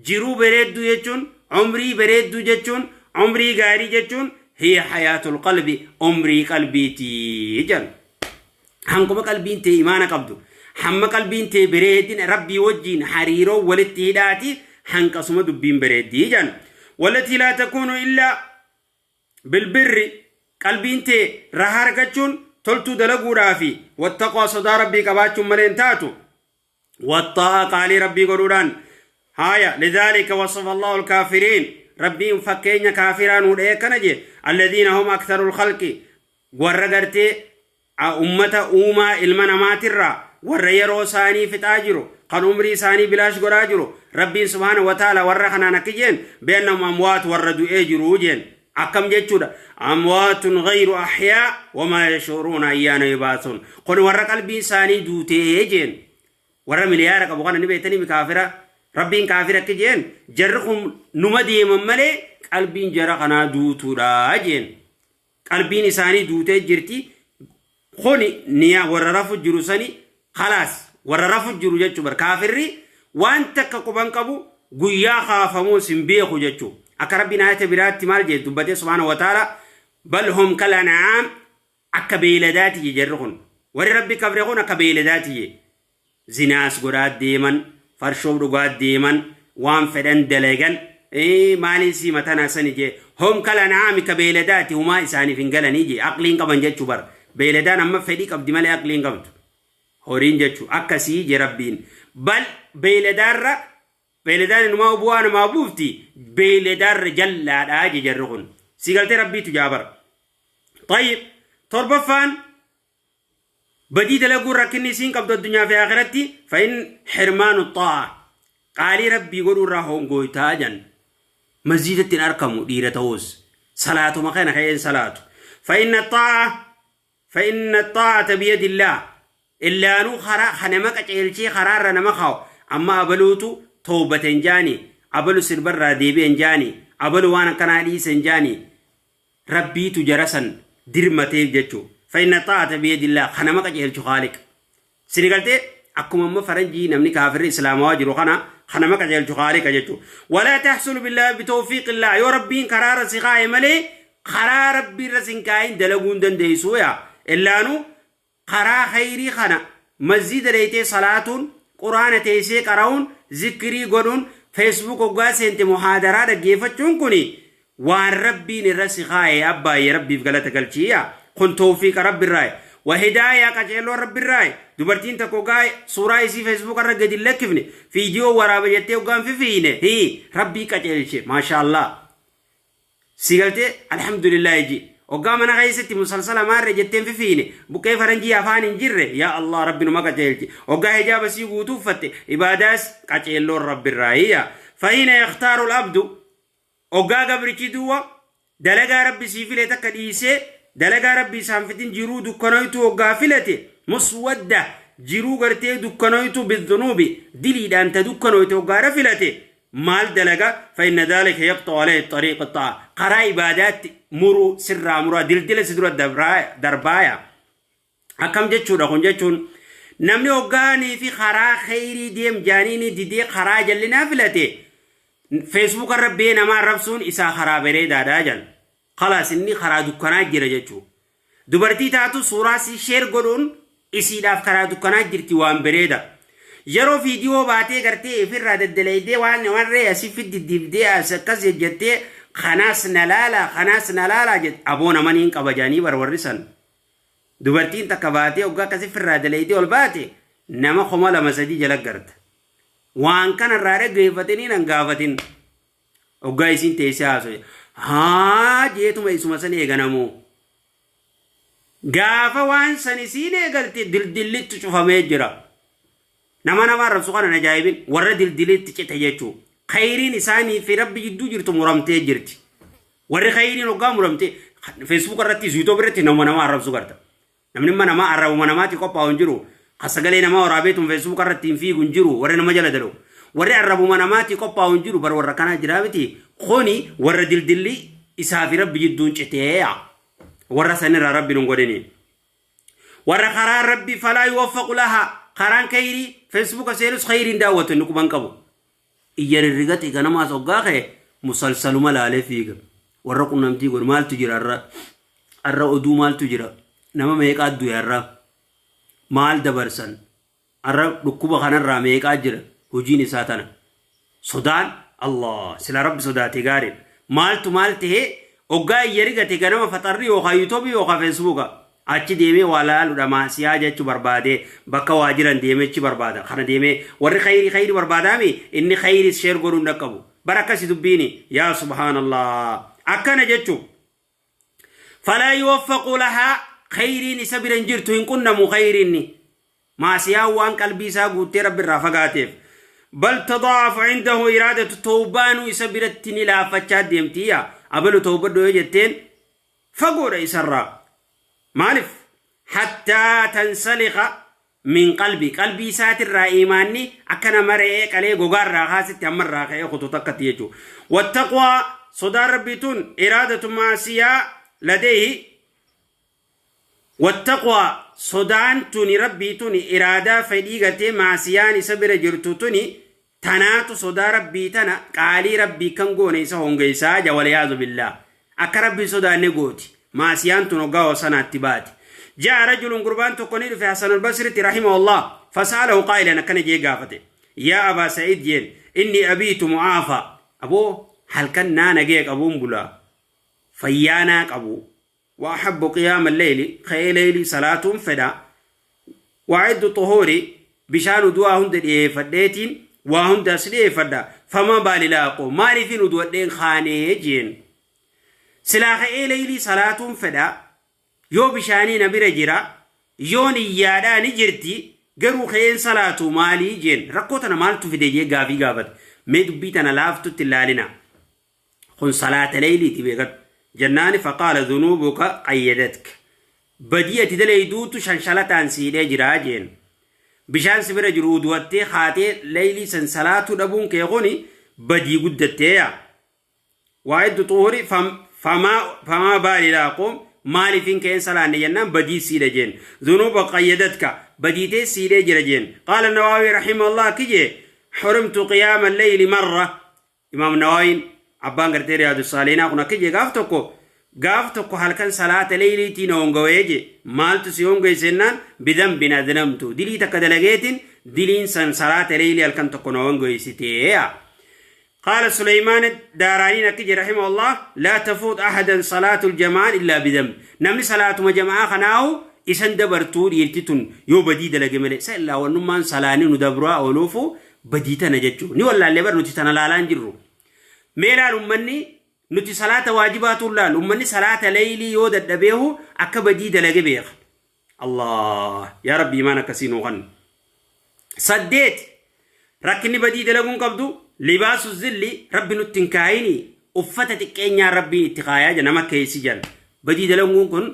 jiruu bareedduu jechuun umrii bareedduu jechuun umrii gaarii jechuun hiya hayaatul qalbi umrii qalbiiti jan. Hankuma qalbiin tee imaana qabdu, hamma qalbiin tee bareedina Rabbii wajjiin hariiroo walitti hidhaati hanqasuma dubbiin bareeddii jan. Wallatii laa takuunu illaa bilbirri qalbiin tee rahaa argachuun toltuu dalaguudhaa fi wattaqaa sodaa Rabbii qabaachuun malee hin taatu. Wattaa'a qaalii Rabbii godhuudhaan. Haaya lidhaalika wasafa Allahu alkaafiriin Rabbiin fakkeenya kaafiraa nuu dha'ee akkana jee alladhiina hum aktharul khalqi warra gartee ummata uumaa ilma namaatirraa warra yeroo isaanii fixaa jiru kan umrii isaanii bilaash godhaa jiru Rabbiin subhaana wa ta'ala warra kanaan akki jeen bi'annahum amwaat warra du'ee jiru jeen. Akkam jechuudha amwaatun ghayru ahyaa wamaa yashuuruuna ayyaana yubaathuun kun warra qalbiin isaanii duutee jeen. Warra miliyaara qabu kana ni beektanii mi kaafira Rabbiin kaafira akki jeen jarri kun numa deeman malee qalbiin jara kanaa duutuudha jeen. Qalbiin isaanii duutee jirti kuni niyaa warra rafu jiru sani khalaas warra rafu jiru jechuu bar kaafirri waan takka quban qabu guyyaa kaafamuus hin beeku jechuu. Akka Rabbiin ayata biraatti maal jee dubbatee subhaanahu wa ta'ala bal hum kal an'aam akka beeyladaati je jarri kun warri Rabbi kafre kun akka beeyladaati je. Zinaas godhaa deeman, farshoo dhugaa deeman, waan fedhan dalagan, maaliin sii matanaa sani jee hum kal an'aami ka beeyladaati humaa isaaniif hin galanii jee aqliin qaban jechuu bar. Beeyladaan amma fedhii qabdi malee aqliin qabdu horiin jechuu akkasii je Rabbiin. Bal beeyladaarra beeyladaan inumaa bu'aa namaa buufti beeyladaarra jallaadhaa je jarri kun. Si galtee Rabbiitu jaa bar. Tayyib torbaffaan badii dalaguun rakkinni isiin qabdu addunyaa fi akhiratti fa'in hirmaanu xaa'a. Qaalii Rabbii godhuu irraa hongooytaa jan. Masjiidatti hin arkamu dhiira ta'us. Salaatuma kana ka'een salaatu. Fa'inna xaa'a fa'inna xaa'ata biyadillaah. Illaanuu karaa ka nama qaceelchee karaarra nama kaa'u amma abaluutu towbate hin jaani, abalu sirbarraa deebi'e hin jaani, abalu waan akkanaa dhiise hin jaani. Rabbiitu jara san dirmateef jechuu. Fa'inna xaa'ata biyadillaah ka nama qaceelchu Khaaliq. Sini galtee akkuma amma faranjii namni kaafirri islaamawaa jiru kana ka nama qajeelchu Khaaliqa jechuu. Walaa tahsulu billaahi bitawfiiqillaa yoo Rabbiin karaarra si kaaye malee karaa Rabbiirra sin kaayin dalaguu hin dandeessu yaa. Illaanuu karaa khayrii kana masjiida dheeytee salaatuun, quraana teessee qara'uun, zikrii godhuun, Facebook hoggaa seente muhaadaraa dhaggeeffachuun kuni waan Rabbiin irra si kaaye abbaayye Rabbiif galata galchii yaa. Kun tawfiiqa Rabbirraayi. Wa hidaayaa qaceelloo Rabbirraayi. Dubartiin takka hoggaa suuraa isii Facebook irra gadi hin lakkifne fiidiyoo waraaba jettee hoggaa hin fifiine hii Rabbii qaceelche maashaallah. Si galtee alhamdulillah ji. Hoggaa mana keessatti musalsala maarre jettee hin fifiine buqqee faranjii afaan hin jirre yaa Allah Rabbi numa qaceelche. Hoggaa hijaaba sii guutuu uffatte ibaadaas qaceelloon Rabbirraayi yaa. Fahiina yakhtaaru al-abdu Oggaa gabrichi duuba dalagaa Rabbi sii file takka dhiisee dalagaa Rabbi isaan fitin jiruu dukkanoytuu oggaa filate muswadda jiruu gartee dukkanoytuu bidhunuubi diliidhaan ta dukkanoyte oggaadha filate maal dalaga fa inna dhaalika yaqxa'u alayhi xariiqa xa'a karaa ibaadaatti muruu sirraa muraa dildila si dura darbaaya. Akkam jechuudha kun jechuun namni hoggaanii fi karaa kheyrii deem jaaniini didee karaa jallinaa filate Facebook irra bee nama arrabsuun isaa karaa bareedaadha jan. Kalaas inni karaa dukkanaa jira jechuu. Dubartii taatu suuraa sii sheer godhuun isiidhaaf karaa dukkanaa jirti waan bareeda. Yeroo viidiyoo baatee gartee ifirraa daddalaydee waan warree asii fiddi dibdee as akkas jejjettee kanaas na laala kanaas na laala jette aboo namaniin qaba jaanii bar warri san. Dubartiin takka baatee hoggaa akkasi firraa daleeydee ol baate nama 2000 3 jala garta. Waan kana irraa dhaggeeffatanii nan gaafatin. Hoggaa isiin teessee haasoye. Haa jeetuma isuma san eeganamoo. Gaafa waan san isiin eegalte dildillitti cufamee jira. Nama nama arrabsu kana hin ajaa'ibin warra dildilitti cite jechuu. Khayriin isaanii fi Rabbi jidduu jirtu muramtee jirti. Warri khayriin hoggaa muramte Facebook irrattis YouTube irratti nama nama arrabsu garta. Namni imma nama arrabuma namaati qophaa'u hin jiru. Ka sagalee namaa waraabeetum Facebook irratti hin fiigu hin jiru warri nama jala dalu. Warri arrabuma namaati qophaa'u hin jiru bar warra kanaa jiraa miti. Kuni warra dildilli isaa fi Rabbi jidduun citee warra sanirraa Rabbi nun godhini. Warra karaan Rabbi falaa yuwaffaqu lahaa karaan khayrii Facebook seenus khayriin daawwatu inni quban qabu. Iyya rirrigate ganamaas hoggaa ka'e musalsaluma laalee fiiga. Warra qunnamtii godhu maaltu jira har'a? Har'a oduu maaltu jira? Nama meeqaa du'e har'a? Maal dabarsan? Har'a dhukkuba kanarraa meeqaa jira? Hojiin isaa tana. Sodaan Allah sila Rabbi sodaate gaariidha. Maaltu maal tahee hoggaa iyya rigate ganama faxarri yookaan yuutuubii yookaan feesbuuka. Achi deemee waa laaludha maasiyaa jechu barbaadee bakka waa jiran deemee achi barbaada. Kana deemee warri khayrii khayrii barbaadaami inni khayriis sheer godhuu hin dhaqqabu. Bara akkasi dubbiini yaa subhaanallah. Akkana jechu. Falaa yuwaffaqu lahaa khayriin isa bira hin jirtu hin qunnamu khayriinni. Maasiyaan waan qalbii isaa guuttee Rabbi irraa fagaateef. Bal tadaafu indahu iraadatu tawbaanuu isa biratti ni laaffachaa deemti yaa abalu tawbadhu yoo jetteen fagoodha isarraa. Maalif? Hattaa tansalikha min qalbi qalbii isaatirraa iimaanni akka nama re'ee qalee gogaarraa kaasetti hammarraa ka'ee kutu takkatti jechuudha. Wattaqwaa sodaan Rabbii tun iraadatu maasiyaa ladeehi wattaqwaa sodaan tuni Rabbii tuni iraadaa fedhii gartee maasiyaan isa bira jirtu tuni Tanaatu sodaa Rabbii tana qaalii Rabbii kan goone isa hongeysaa ja waliyaazu billaah. Akka Rabbi hin sodaanne gooti. Maasiyaan tun hoggaa wasanaatti baate. Ja'a rajulun gurbaan tokko ni dhufe Hasan al-Basritti rahimahullah fasa'alahu qaa'ilan akkana jee gaafate. Yaa Abaa Sa'iid jeen inni abiitu mu'aafa. Aboo halkan naa nagaya qabuun bulaa. Fayyaa naa qabu. Wa ahabbu qiyaama leyli ka'ee leylii salaatuun fedha. Wa ciddu xuhuuri bishaan udu'aa hunda dhiyeeffadheetiin waa hunda as dhiyeeffadha. Fama baali laa aquum maaliifin udu'adheen kaanee jeen. Silaa ka'ee leylii salaatuun fedha yoo bishaanii na bira jira yoo niyyaadhaa ni jirti. Garuu ka'een salaatu maalii jeen rakkoo tana maaltu fide jee gaafii gaafate. Mee dubbii tana laaftutti ilaalina. Kun salaata leeyliiti beekadhu. Jennaani faqaala dhunuubuka qayyadatka. Badii ati dalayduutu shanshalataan si hidhee jiraa jeen. Bishaan si bira jiru udu'attee kaatee leeylii san salaatuu dhabuun kee kuni badii guddattee yaa. Waa'iddu xuhuri famaa baali laa aquum maaliifin ka'een salaanne jennaan badii siidha jeen. Dhunuuba qayyadatka badii tee siidhee jira jeen. Qaala Nawaawii rahimahullah kijee hurimtu qiyaama leyli marra. Imaam Nawaawiin abbaan gartee Riyaadu Saalihinaa kun akka jee gaaf tokko gaaf tokko halkan salaata leyliitiin hongawee jee maaltu si hongeesse jennaan bidambin adnamtu dilii takka dalageetiin diliin san salaata leylii halkan tokko na hongeessitee yaa. قال سليمان الداراني نكجي رحمه الله لا تفوت أحدا صلاة الجماعة إلا بذنب نمني صلاة جماعة خناو إسان دبرتو ديرتتون يو بدي دلق ملي سألا ونمان صلاني ندبروا أولوفو بديتا نججو ني والله اللي بر نتي تنلالان جرو ميلال أمني نتي صلاة واجبات الله أمني صلاة ليلي يو دبيه أكا بدي دلق بيخ الله يا ربي ما نكسينو غن 8 rakkinni badii dalaguun qabdu libaasu zilli rabbi nutti hin kaayini uffata xiqqeenyaan rabbiin itti kaayaa jira nama keeysi jedhan badii dalaguun kun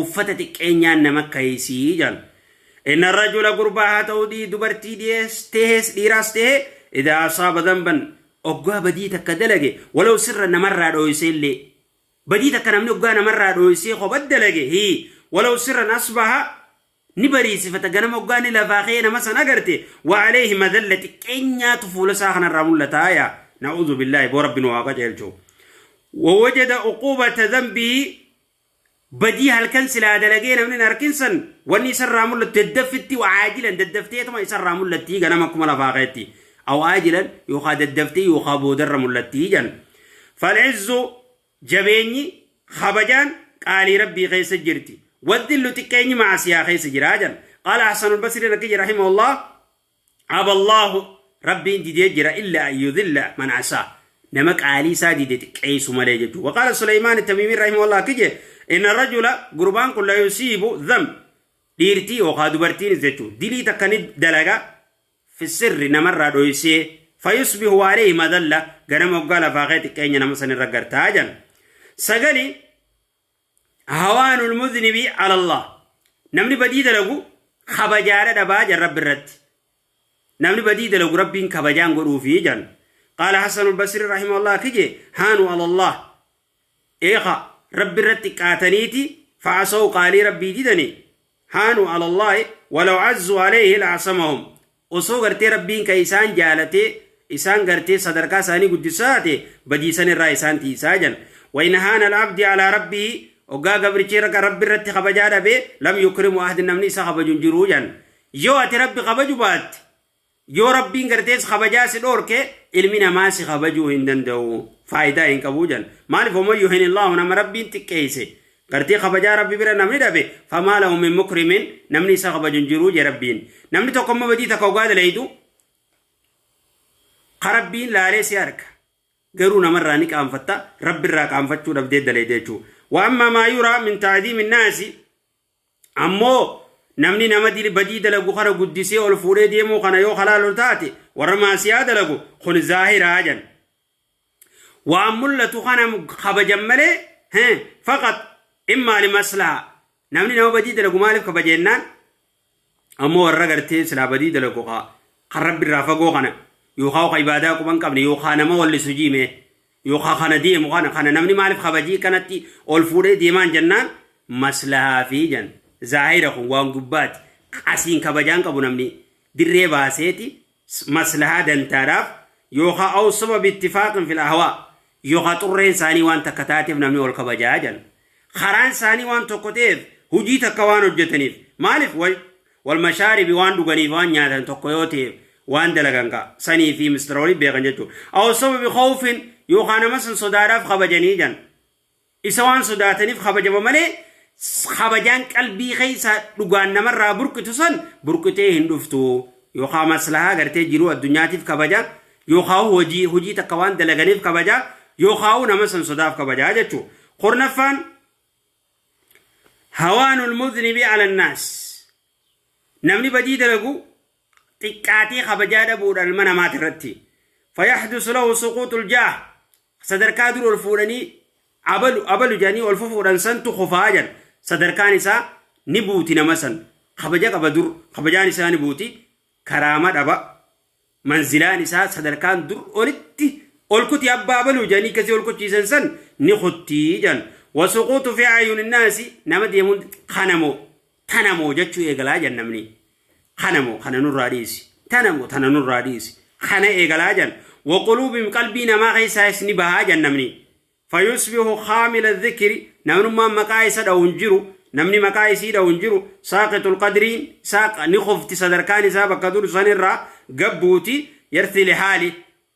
uffata xiqqeenyaan nama keeysii jedhan inna rajula gurbaa haa ta'u dubartii tehes dhiiraas tehe idaa asaaba dhanban oggaa badii takka dalage walaw sirra namarraa dhooysee illee badii takka namni oggaa namarraa dhooysee kopha dalage hii walaw sirran asbaha ni bariisifata ganama oggaa ni lafaa ka'ee nama san agarte wa alayhi madalla xiqqeenyaatu fuula isaa kanarraa mul'ataa yaa na'uudhu billaahi boo rabbi nu haa qajeelchu wawajada uquubata dhanbihi badii halkan silaa dalagee namni hin arkin san wanni isarraa mul'atu daddaffitti wa aajilan daddafteetuma isarraa mul'attii ganama akkuma lafaa ka'etti aw aajilan yookaa daddaftee yookaa boodarra mul'attii jan fal'izzu Jabeenyi, kabajaan qaalii Rabbii keessa jirti. Waddillu xiqqeenyi ma'asiyaa keessa jira jedhan. Qaala Hasanul Basriin akka jedhe rahimahullah Aballaahu Rabbiin didee jira illa an yudilla man asaa. Nama qaalii isaa dide xiqqeessu malee jechuudha. Waqaala Suleymaan Tamiimiin rahimahullah akka jedhe inna rajula gurbaan kun la yusiibu dhanb dhiirtii yookaan dubartiinis jechuudha. Dilii takka ni dalaga fi sirri namarraa dhoysee fayusbihu alayhi madalla ganama hoggaa lafaa kee xiqqeenya nama san irra gartaa jedhan. Sagali hawaanul mudhnibi ala Allah namni badii dalagu kabajaadha dhabaa jedhan rabbi irratti. Namni badii dalagu rabbiin kabajaan godhuufi jedhan. Qaala Hasanul Basri rahimahullah kije haanu ala Allah Eekha Rabbi irratti xiqqaataniiti fa'asaw qaalii Rabbii didani haanu alallaahi walaw azzu alayhi la'asamahum osoo gartee Rabbiin ka isaan jaalatee isaan gartee sadarkaa isaanii guddisaa taate badii san irraa isaan tiisaa jan wa in haana alabdi alaa rabbihi oggaa gabrichi Rabbi irratti kabajaa dhabe lam yukrimu ahdi namni isa kabaju hin jiruu jan yoo ati Rabbi kabaju baatte Yoo Rabbiin gartees kabajaa si dhoorke ilmi namaa si kabajuu hin danda'u. Faayidaa hin qabu jedhan. Maaliif waman yuhinillaahu nama Rabbiin xiqqeesse gartee kabajaa Rabbi bira namni dhabe famaa lahu min mukrimin namni isa kabaju hin jiru jedhe Rabbiin. Namni tokko amma badii takka ogaa dalaydu ka Rabbiin laalee si arga. Garuu namarraa ni qaanfatta Rabbirraa qaanfachuu dhabdee dalayde jechuudha. Wa ammaa maa yuraa min ta'diimi naasi Ammoo namni nama badii dalagu kana guddisee ol fuudhee deemuu kana yoo halaalu taate warra maasiyaa dalagu kun zaahiraa jedhan. Waan mul'atu kana kabajan malee faqat immaa limaslaha namni nama badii dalagu maaliif kabaja jennaan ammoo warra gartee silaa badii dalagu kan rabbi irraa fagoo kana yookaan ka ibaadaa quban qabne yookaan nama wallisu jiime yookaan kana deemu kana kana namni maaliif kabajii kanatti ol fuudhee deemaan jennaan maslahaa fi jan zaahira kun waan gubbaati asiin kabajaan qabu namni dirree baaseeti maslahaa dantaadhaaf yookaan aw sababi ittifaaqin fil ahwaa yookaan xurreen isaanii waan takka taateef namni ol kabajaa jan karaan isaanii waan tokko ta'eef hojii takka waan hojjetaniif maaliif wal mashaaribi waan dhuganiif waan nyaatan tokko yoo ta'eef waan dalagan ka sanii fi mistira waliin beekan jechuudha. Aw sababi khawfin yookaan nama san sodaadhaaf kabajanii jan isa waan sodaataniif kabajama malee kabajaan qalbii keessa dhugaan namarraa burqitu san burqitee hin dhuftu yookaan maslahaa gartee jiruu addunyaatiif kabaja yookaan hojii hojii takka waan dalaganiif kabaja yookaan nama san sodaaf kabajaa jechuudha. Kurnaffaan hawaanul mudhnibi ala naas. Namni badii dalagu xiqqaatee kabajaa dhabuudha ilma namaati irratti. Fayahdusu lahu suquutul jaah, sadarkaa dur ol fuudhanii abalu abalu jedhanii ol fufuudhan santu kufaa jedhan. Sadarkaan isaa ni buuti. Nama san kabaja qaba dur, kabajaan isaa ni buuti, karaama dhaba. Manzilaan isaa, sadarkaan dur olitti ol kuti, abbaa abaluu jedhanii akkasii ol kuchiisan san ni kuttii jedhan. Wasuquutu fi ayuuni naasi, nama deemuun kanamoo tanamoo jechuu eegalaa jedhan. Namni kanamoo kana nurraa dhiisi, tanamoo tana nurraa dhiisi, kana eegalaa jedhan. Waquluubim, qalbii namaa keessaas ni bahaa jedhan. Namni fayusbihu khaamila dhikri, namnummaan maqaa isa dha'u hin jiru, namni maqaa isii dha'u hin jiru. Saaqitul qadriin isaa ni kufti, sadarkaan isaa bakka dur sanirraa gabbuuti. Yarthi lihaali,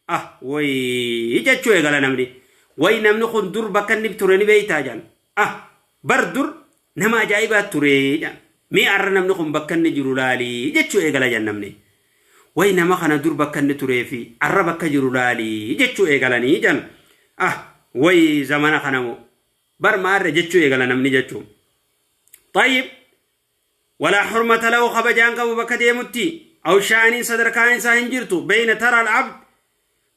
ah way jechuu eegala namni. Way, namni kun dur bakka inni ture ni beeytaa jedhan. Ah, bar dur nama ajaa'ibaa ture jedhan. Mee arra namni kun bakka inni jiru laalii jechuu eegala jedhan namni. Way, nama kana dur bakka inni turee fi arra bakka jiru laalii jechuu eegalanii jedhan. Ah way, zamana kana moo bar maarre jechuu eegala namni jechuu. طيب، ولا حرمة له، kabajaan qabu bakka deemutti أو sha'aniin sadarkaan isaa hin jirtu. بين ترى العبد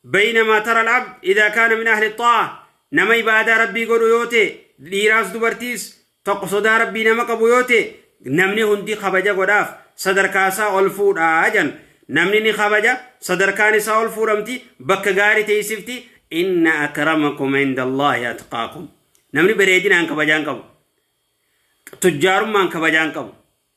بينما ترى العبد إذا كان من أهل الطاعة، nama ibaadaa rabbii godhu yoo ta'e, dhiiraas dubartiis tokko, sodaa rabbii nama qabu yoo ta'e, namni hundi kabaja godhaaf, sadarkaa isaa ol fuudhaa jan. Namni ni kabaja, sadarkaan isaa ol fuudhamti, bakka gaarii teessifti. إن أكرمكم عند الله أتقاكم. Namni bareedinaan kabajaan qabu, tujjaarummaan kabajaan qabu,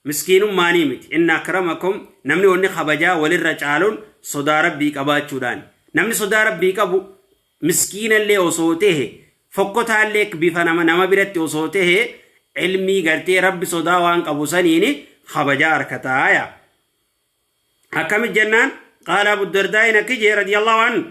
miskiinummaanii miti. إن أكرمكم, namni wanni kabajaa walirra caaluun sodaa rabbii qabaachuudhaan. Namni sodaa rabbii qabu miskiinallee osoo tahe, fokkotaallee bifa nama biratti osoo tahe, ilmii gartee rabbi sodaa waan qabu saniini kabajaa harkataaya. Akkamit jennaan, قال أبو الدرداء نكجي رضي الله عنه: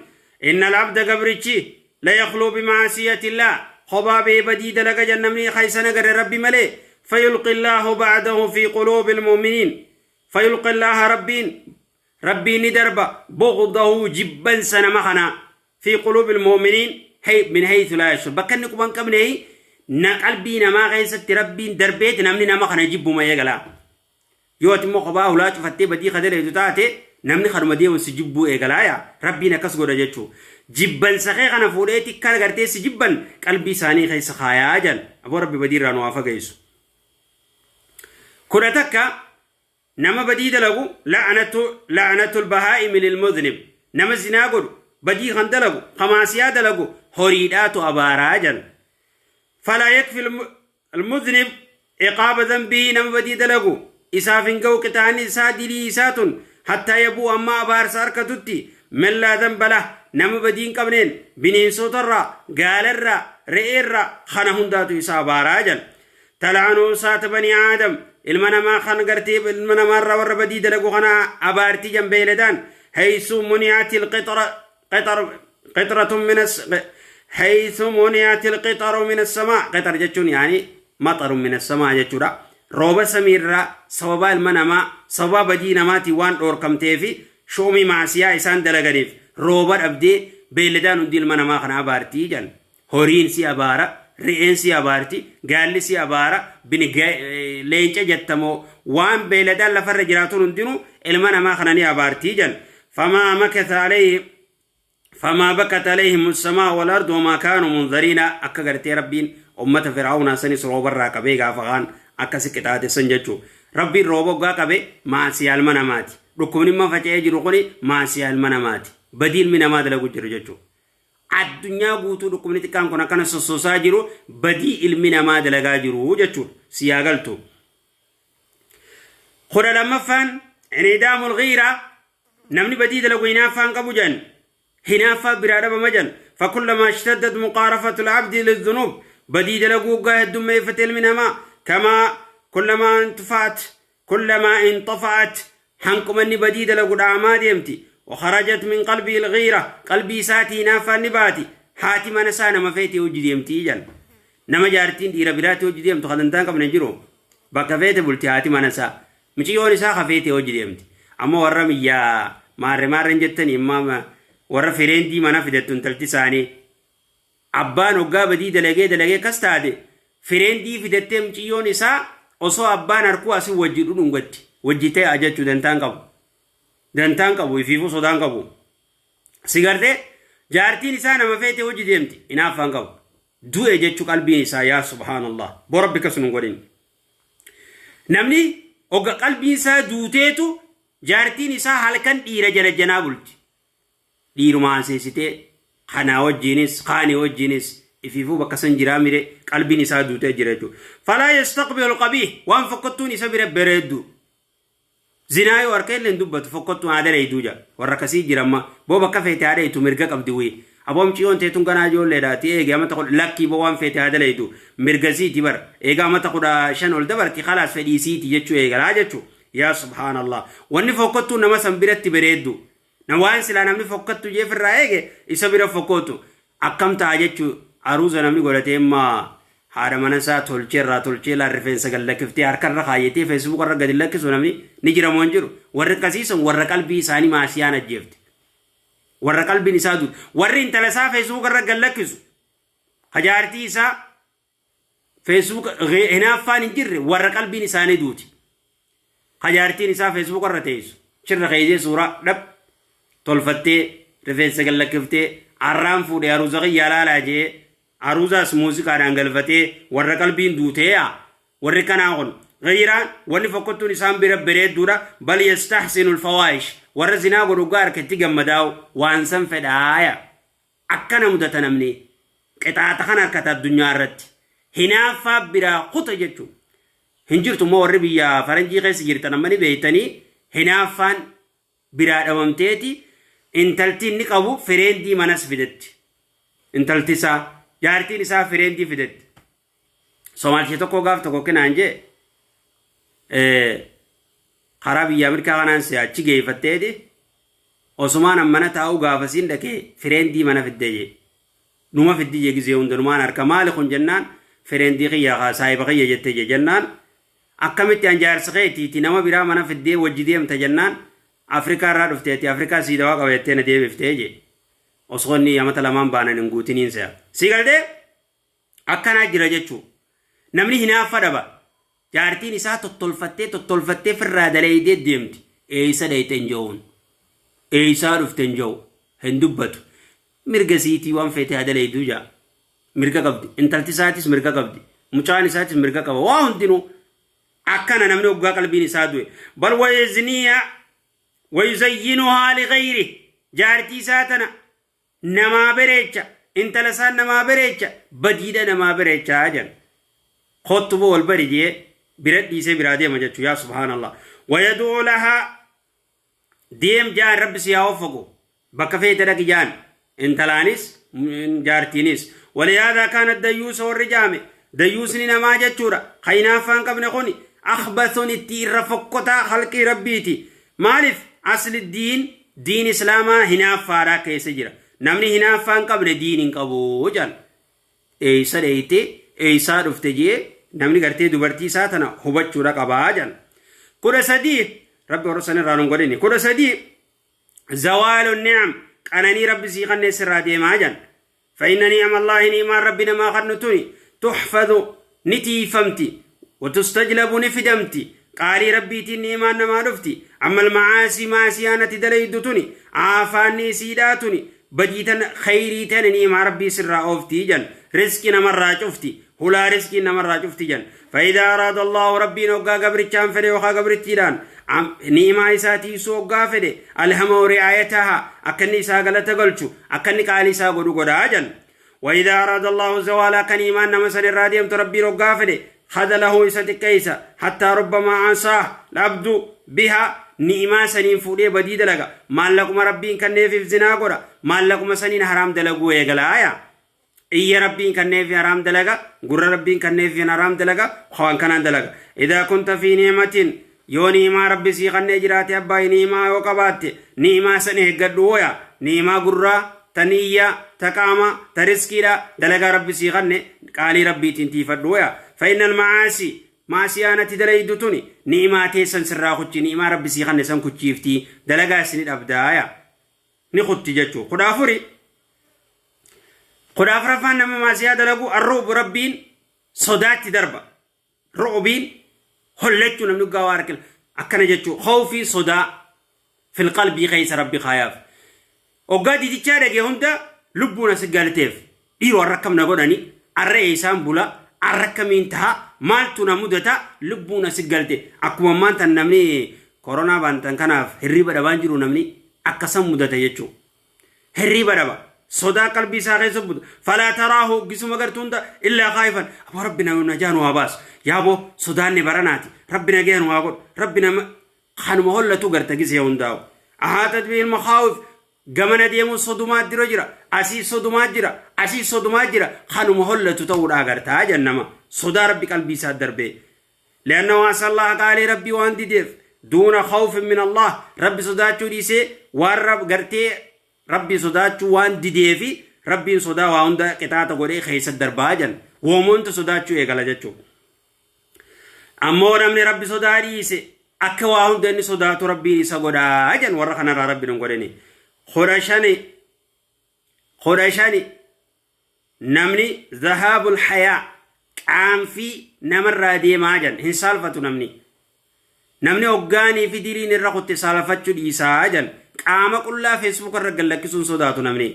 إن العبد، gabrichi، ليخلو بمعصية الله، خبا بدي دلق جنمني خيسنا غير ربي ملي، فيلقي الله بعده في قلوب المؤمنين، فيلقي الله، ربين ربي ندرب، بغضه، جبا سنمخنا، في قلوب المؤمنين هي من حيث لا يشعر. بكني قبان قبني نا قلبي نما خيست ربي دربيت نمني نما خنا جبو ما يغلا. Yoo ati immoo kophaa hulaa cufattee badii kadaleetu taate, namni kanuma deemu si jibbuu eegalaaya. Rabbiin akkas godha jechuu. Jibbansa kee kana fuudheeti kan gartee si jibban qalbii isaanii keessa kaayaa jan. Aboo, rabbi badii irraa nu haa fageessu. 11, nama badii dalagu لعنة البهائم للمذنب. Nama zinaa godhu, badii kan dalagu, kamaasiyaa dalagu, horiidhaatu abaaraa jan. فلا يكفي المذنب عقاب ذنبه، nama badii dalagu isaaf hin ga'u qixaanni isaa, dilii isaatun، حتى يبوء، amma abaarsa harkatutti، من لا ذنب له، nama badii hin qabneen, bineensotarraa, gaalarraa, re'eerraa, kana hundaatu isa abaaraa jan. تلعن عصاة بني آدم، ilma namaa kan gartee ilma namaarraa warra badii dalagu kana abaartii jan beeyladaan. حيث منعت القطر قطر قطرة من حيث منعت القطر من السماء. قطر jechuun يعني مطر من السماء jechuudha. Rooba samiirraa sababaa ilma namaa, sababaa badii namaatiin waan dhoorkamteefi shuumii maasiyaa isaan dalaganiif rooba dhabdee beeyladaan hundi ilma namaa kana abaartii jan. Horiin si abaara, re'een si abaarti, gaalli si abaara, leenca jettamoo waan beeyladaan lafarra jiraatuun hundinuu ilma namaa kana ni abaartii jan. فما مكث عليه فما بكت عليهم السماء والأرض وما كانوا منظرين. Akka gartee rabbiin ummata fir'aawnaa sanis roobarraa qabee gaafa kaan akkasi qixaate san jechuu. Rabbiin rooba hoggaa qabe maasiyaa ilma namaati. Dhukkubni imma faca'ee jiru kuni maasiyaa ilma namaati, badii ilmi namaa dalagu jiru jechuu. Addunyaa guutuu dhukkubni xiqqaan kun akkana sossoosaa jiru badii ilmi namaa dalagaa jiru jechuudha. Siyaa galtu. 12ffaan, انعدام الغيرة. Namni badii dalagu hinaaffaan qabu jedhan, hinaaffaa biraa dhabama jedhan. فكلما اشتدت مقارفة العبد للذنوب، badii dalaguu hoggaa heddummeeffate ilmi namaa، كما كلما انطفأت كلما انطفأت، hanqumanni badii dalagu dhaamaa deemti. وخرجت من قلبه الغيرة، qalbii isaatii hinaaffaan ni baati. Haati mana isaa nama feete hojii deemtii jedhan. Nama jaartiin dhiira biraatti hojii deemtu kan dantaan qabne jiru, bakka feete bulti. Haati mana isaa, miciyyoon isaa kafeete hojii deemti. Ammoo warra miyyaa maarre maarren jettanii imma warra friendii mana fidattu, intalti isaanii abbaan hoggaa badii dalagee dalagee kas taate, friendii fidattee miciyyoon isaa osoo abbaan harkuu asii wajji dhudhungatti. Wajji ta'e jechuu dantaan qabu. Dantaan qabu ifiifuu sodaan qabu. Si gartee jaartiin isaa nama feete hojii deemti hinaaffaan qabu. Du'e jechuu qalbiin isaa, yaa subhaanallah. Boo rabbi akkas nun godhin. Namni ogga qalbiin isaa duuteetu jaartiin isaa halkan dhiira jala janaa bulti. Dhiiruma haasessitee kanaa wajjiinis kaanii wajjiinis ifiifuu bakka san jiraa mire, qalbiin isaa duutee jira jechuudha. Falaa yastaqbilu qabiih, waan fokkottuun isa bira bareeddu. Zinaa yoo harka illee hin dubbatu, fokkottuun haa daleeyduu jaa. Warra akkasii jira amma. Boo bakka feete haa dheeytu, mirga qabdi wii. Aboo mciyoon teetun ganaa ijoolleedha ati eegi amata 10, lakkii boo waan feete haa daleeydu. Mirga siiti bar. Eega amata 15 ol dabarti khalaas fedhii siiti jechuu eegalaa jechuu. Yaa subhaanallah. Wanni fokkottuun nama san biratti bareeddu. Na waan silaa namni fokkattu jeef irraa eege isa bira fokkootu. Akkam ta'a jechuu, aruuza namni godhatee imma haadha mana isaa tolchee irraa tolchee laan rifeensa gad lakkiftee harka irra kaayyatee feesbuuka irra gadi lakkisu namni ni jira moo hin jiru? Warri akkasii sun warra qalbii isaanii maasiyaan ajjeefte. Warra qalbiin isaa duute. Warri intala isaa feesbuuka irra gad lakkisu. Ka jaartii isaa feesbuuka hinaaffaan hin jirre, warra qalbiin isaanii duuti. Ka jaartiin isaa feesbuuka irra teessu. Chirra keessee suuraa dhab tolfattee rifeensa gad lakkiftee arraan fuudhee aruuza kiyyaa laalaa jee aruuzaas muuziqaadhaan galfatee, warra qalbiin duuteeya. Warri kanaa kun ghiiraan wanni fokkottuun isaan bira bareedduudha. Bal yastahsinu alfawaahish, warra zinaa godhu gaa harkatti gammadaa'u waan san fedhaaya. Akkana mudata, namni qixaaxa kana harkata addunyaa irratti. Hinaaffaa biraa kuta jechuun hin jirtu immoo warri biyya faranjii keessa jirtan amma ni beektanii, hinaaffaan biraa dhabamteeti intalti inni qabu friendii manas fidetti. Intalti isaa, jaartiin isaa friendii fidetti. Somaalishee tokko gaaf tokko kinaan jee karaa biyya Ameerikaa kanaan si achi geeffatteeti osumaan mana taa'uu gaafasiin dhaqee friendii mana fiddee jee. Numa fiddi jee, gizee hunda numaan harka, maali kun jennaan, friendii kiyya haa saahiba kiyya jettee jee jennaan, akkamitti an jaarsi keetiiti nama biraa mana fiddee wajji deemta jennaan, Afrikaa irraa dhufteeti, Afrikaa sii dawaa qaba jettee na deebiftee jee. Osoo inni amata lamaan baanan hin guutiniin se'a. Si galtee? Akkanaa jira jechuu. Namni hinaaffa dhaba. Jaartiin isaa tottolfattee tottolfattee firraa daleeydee deemti. Eeysa dhayxe hin je'uun. Eeysaa dhufte hin je'u. Hin dubbatu. Mirga siitii, waan feete haa daleeyduu ja'a. Mirga qabdi. Intalti isaatis mirga qabdi. Mucaan isaatis mirga qaba. Waa hundinuu. Akkana namni hoggaa qalbiin isaa du'e. Bal wayazniya wayuzayyinuhaa lighayri, jaartii isaa tana namaa bereecha, intala isaan namaa bereecha, badiidha namaa bereechaa jedhan. Kottu boo wal bari jee bira dhiisee biraa deema jechuu, yaa subhaanallah. Wayaduu lahaa, deem jaan, rabbi si haa waffaqu, bakka feete dhaqi jaan, intalaanis jaartiinis. Waliyaadaa kaana dayyuusa, warri jaame dayyuusni namaa jechuudha, ka hinaaffaan qabne kuni akhbathun, itti irra fokkotaa halqii rabbiiti. Maaliif? Asli diin, diin islaamaa hinaaffaadhaa keessa jira. Namni hinaaffaa hin qabne diin hin qabu jedhan. Eeysa dheeyte, eeysaa dhufte jee namni gartee dubartii isaa tana hubachuudha qabaa jedhan. 13, rabbi warra san irraa nun godhini. 13, zawaalu ni'am, qananii rabbi sii kanneen sirraa deemaa jedhan. Fa'inna ni'am Allaahi, ni'imaan rabbi namaa kannu tuni tuhfadu, ni tiifamti, watustajlabu, ni fidamti, qaalii rabbiitiin ni'imaan namaa dhufti. Amma almacaasii, maasiyaan ati dalaydu tuni, aafaanni isiidhaa tuni, badiitan khayrii tana ni'imaa rabbii sirraa ooftii jan, riski namarraa cufti, hulaa riskiin namarraa cufti jan. Fa'idaa araada Allahu, rabbiin hoggaa gabrichaan fedhe yookaa gabrittiidhaan ni'imaa isaa tiisuu hoggaa fedhe, alhamahu ri'aayataha, akka inni isaa galata galchu, akka inni qaalii isaa godhu godhaa jan. وإذا أراد الله زوالا، كان إيمان نما سن الراديم ربي رقا فده، خذله، isa xiqqeeysa، حتى ربما عصاه العبد بها، ni'imaa saniin fuudhee badii dalaga. Maallaquma rabbiin kanneefiif zinaa godha, maallaquma saniin haraam dalaguu eegalaaya. Iyya rabbiin kanneefi haraam dalaga, gurra rabbiin kanneefi haraam dalaga, waan kanaan dalaga. إذا كنت في نعمة، yoo ni'imaa rabbi sii kannee jiraate, abbaa ni'imaa yoo qabaatte, ni'imaa san eeggadhu wooya. Ni'imaa gurraa, ta niyyaa, ta qaama, ta riskiidha, dalagaa rabbi sii kanne qaalii rabbiitiin tiifadhu wooya. فإن المعاصي، maasiyaan ati dalaydu tuni ni'imaa teessan sirraa kuchi, ni'imaa rabbi sii kanne san kuchiifti, dalagaa isini dhabdaaya, ni kutti jechuu. 14, 14ffaan nama maasiyaa dalagu arru'bu, rabbiin sodaatti darba. Ru'biin hollachuu, namni gaawa harkila. Akkana jechuu khawfii sodaa fil qalbii keessa Rabbi kaayaaf. Hoggaa didichaa dhagee hunda lubbuun as galteef dhiiroo har'a akkam na godhani, har'a eessaan bula, har'a akkamiin taha, maaltu na mudata, lubbuun as galte. Akkuma ammaan tan namni koronaa baantan kanaaf hirriba dhabaan jiru, namni akka san mudata jechuudha. Hirriba dhaba. Sodaa qalbii isaa keessa buta. Falaa taraahu gisuma gartuu hunda illaa khaayifan. Aboo, Rabbi na najaa nu haa baasu. Yaaboo, sodaanni baranaati. Rabbi nagaya nu haa godhu. Rabbi nama kanuma hollatu garta gisee hundaa'u. Ahaatat bihil makhaawif, gamana deemuun sodumaa dira jira. Asii sodumaa jira. Asii sodumaa jira. Kanuma hollatu ta'uudha agartaa jennama. Sodaa Rabbi qalbii isaa darbee. لأنه عصى الله قال ربي waan dideef دون خوف من الله, Rabbi sodaachuu dhiisee, waan rab gartee Rabbi sodaachuu waan dideefi, Rabbiin sodaa waa hunda qixaaxa godhee keessa darbaa jan woomoontu sodaachuu eegala jechuudha. Ammoo namni Rabbi sodaa dhiise akka waa hunda inni sodaatu Rabbiin isa godhaa jan, warra kanarraa Rabbi nun godhani. 15, 15, namni ذهاب الحياء, qaanfii namarraa deemaa jan, hin saalfatu namni. Namni hoggaanii fi diliin irra kutte saalfachuu dhiisaa jan. Qaama qullaa Facebook irra gallakkisuun sodaatu namni.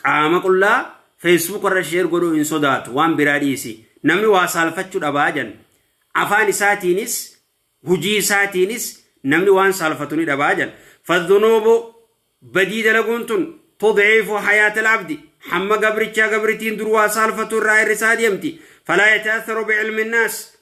Qaama qullaa Facebook irra share godhuu hin sodaatu, waan biraa dhiisi. Namni waa saalfachuu dhabaa jan. Afaan isaatiinis hujii isaatiinis namni waan saalfatu ni dhabaa jan. فالذنوب, badii dalaguun tun, تضعف حياء العبد, hamma gabrichaa gabritiin dur waa saalfatu irraa hir'isaa deemti. فلا يتأثر بعلم الناس,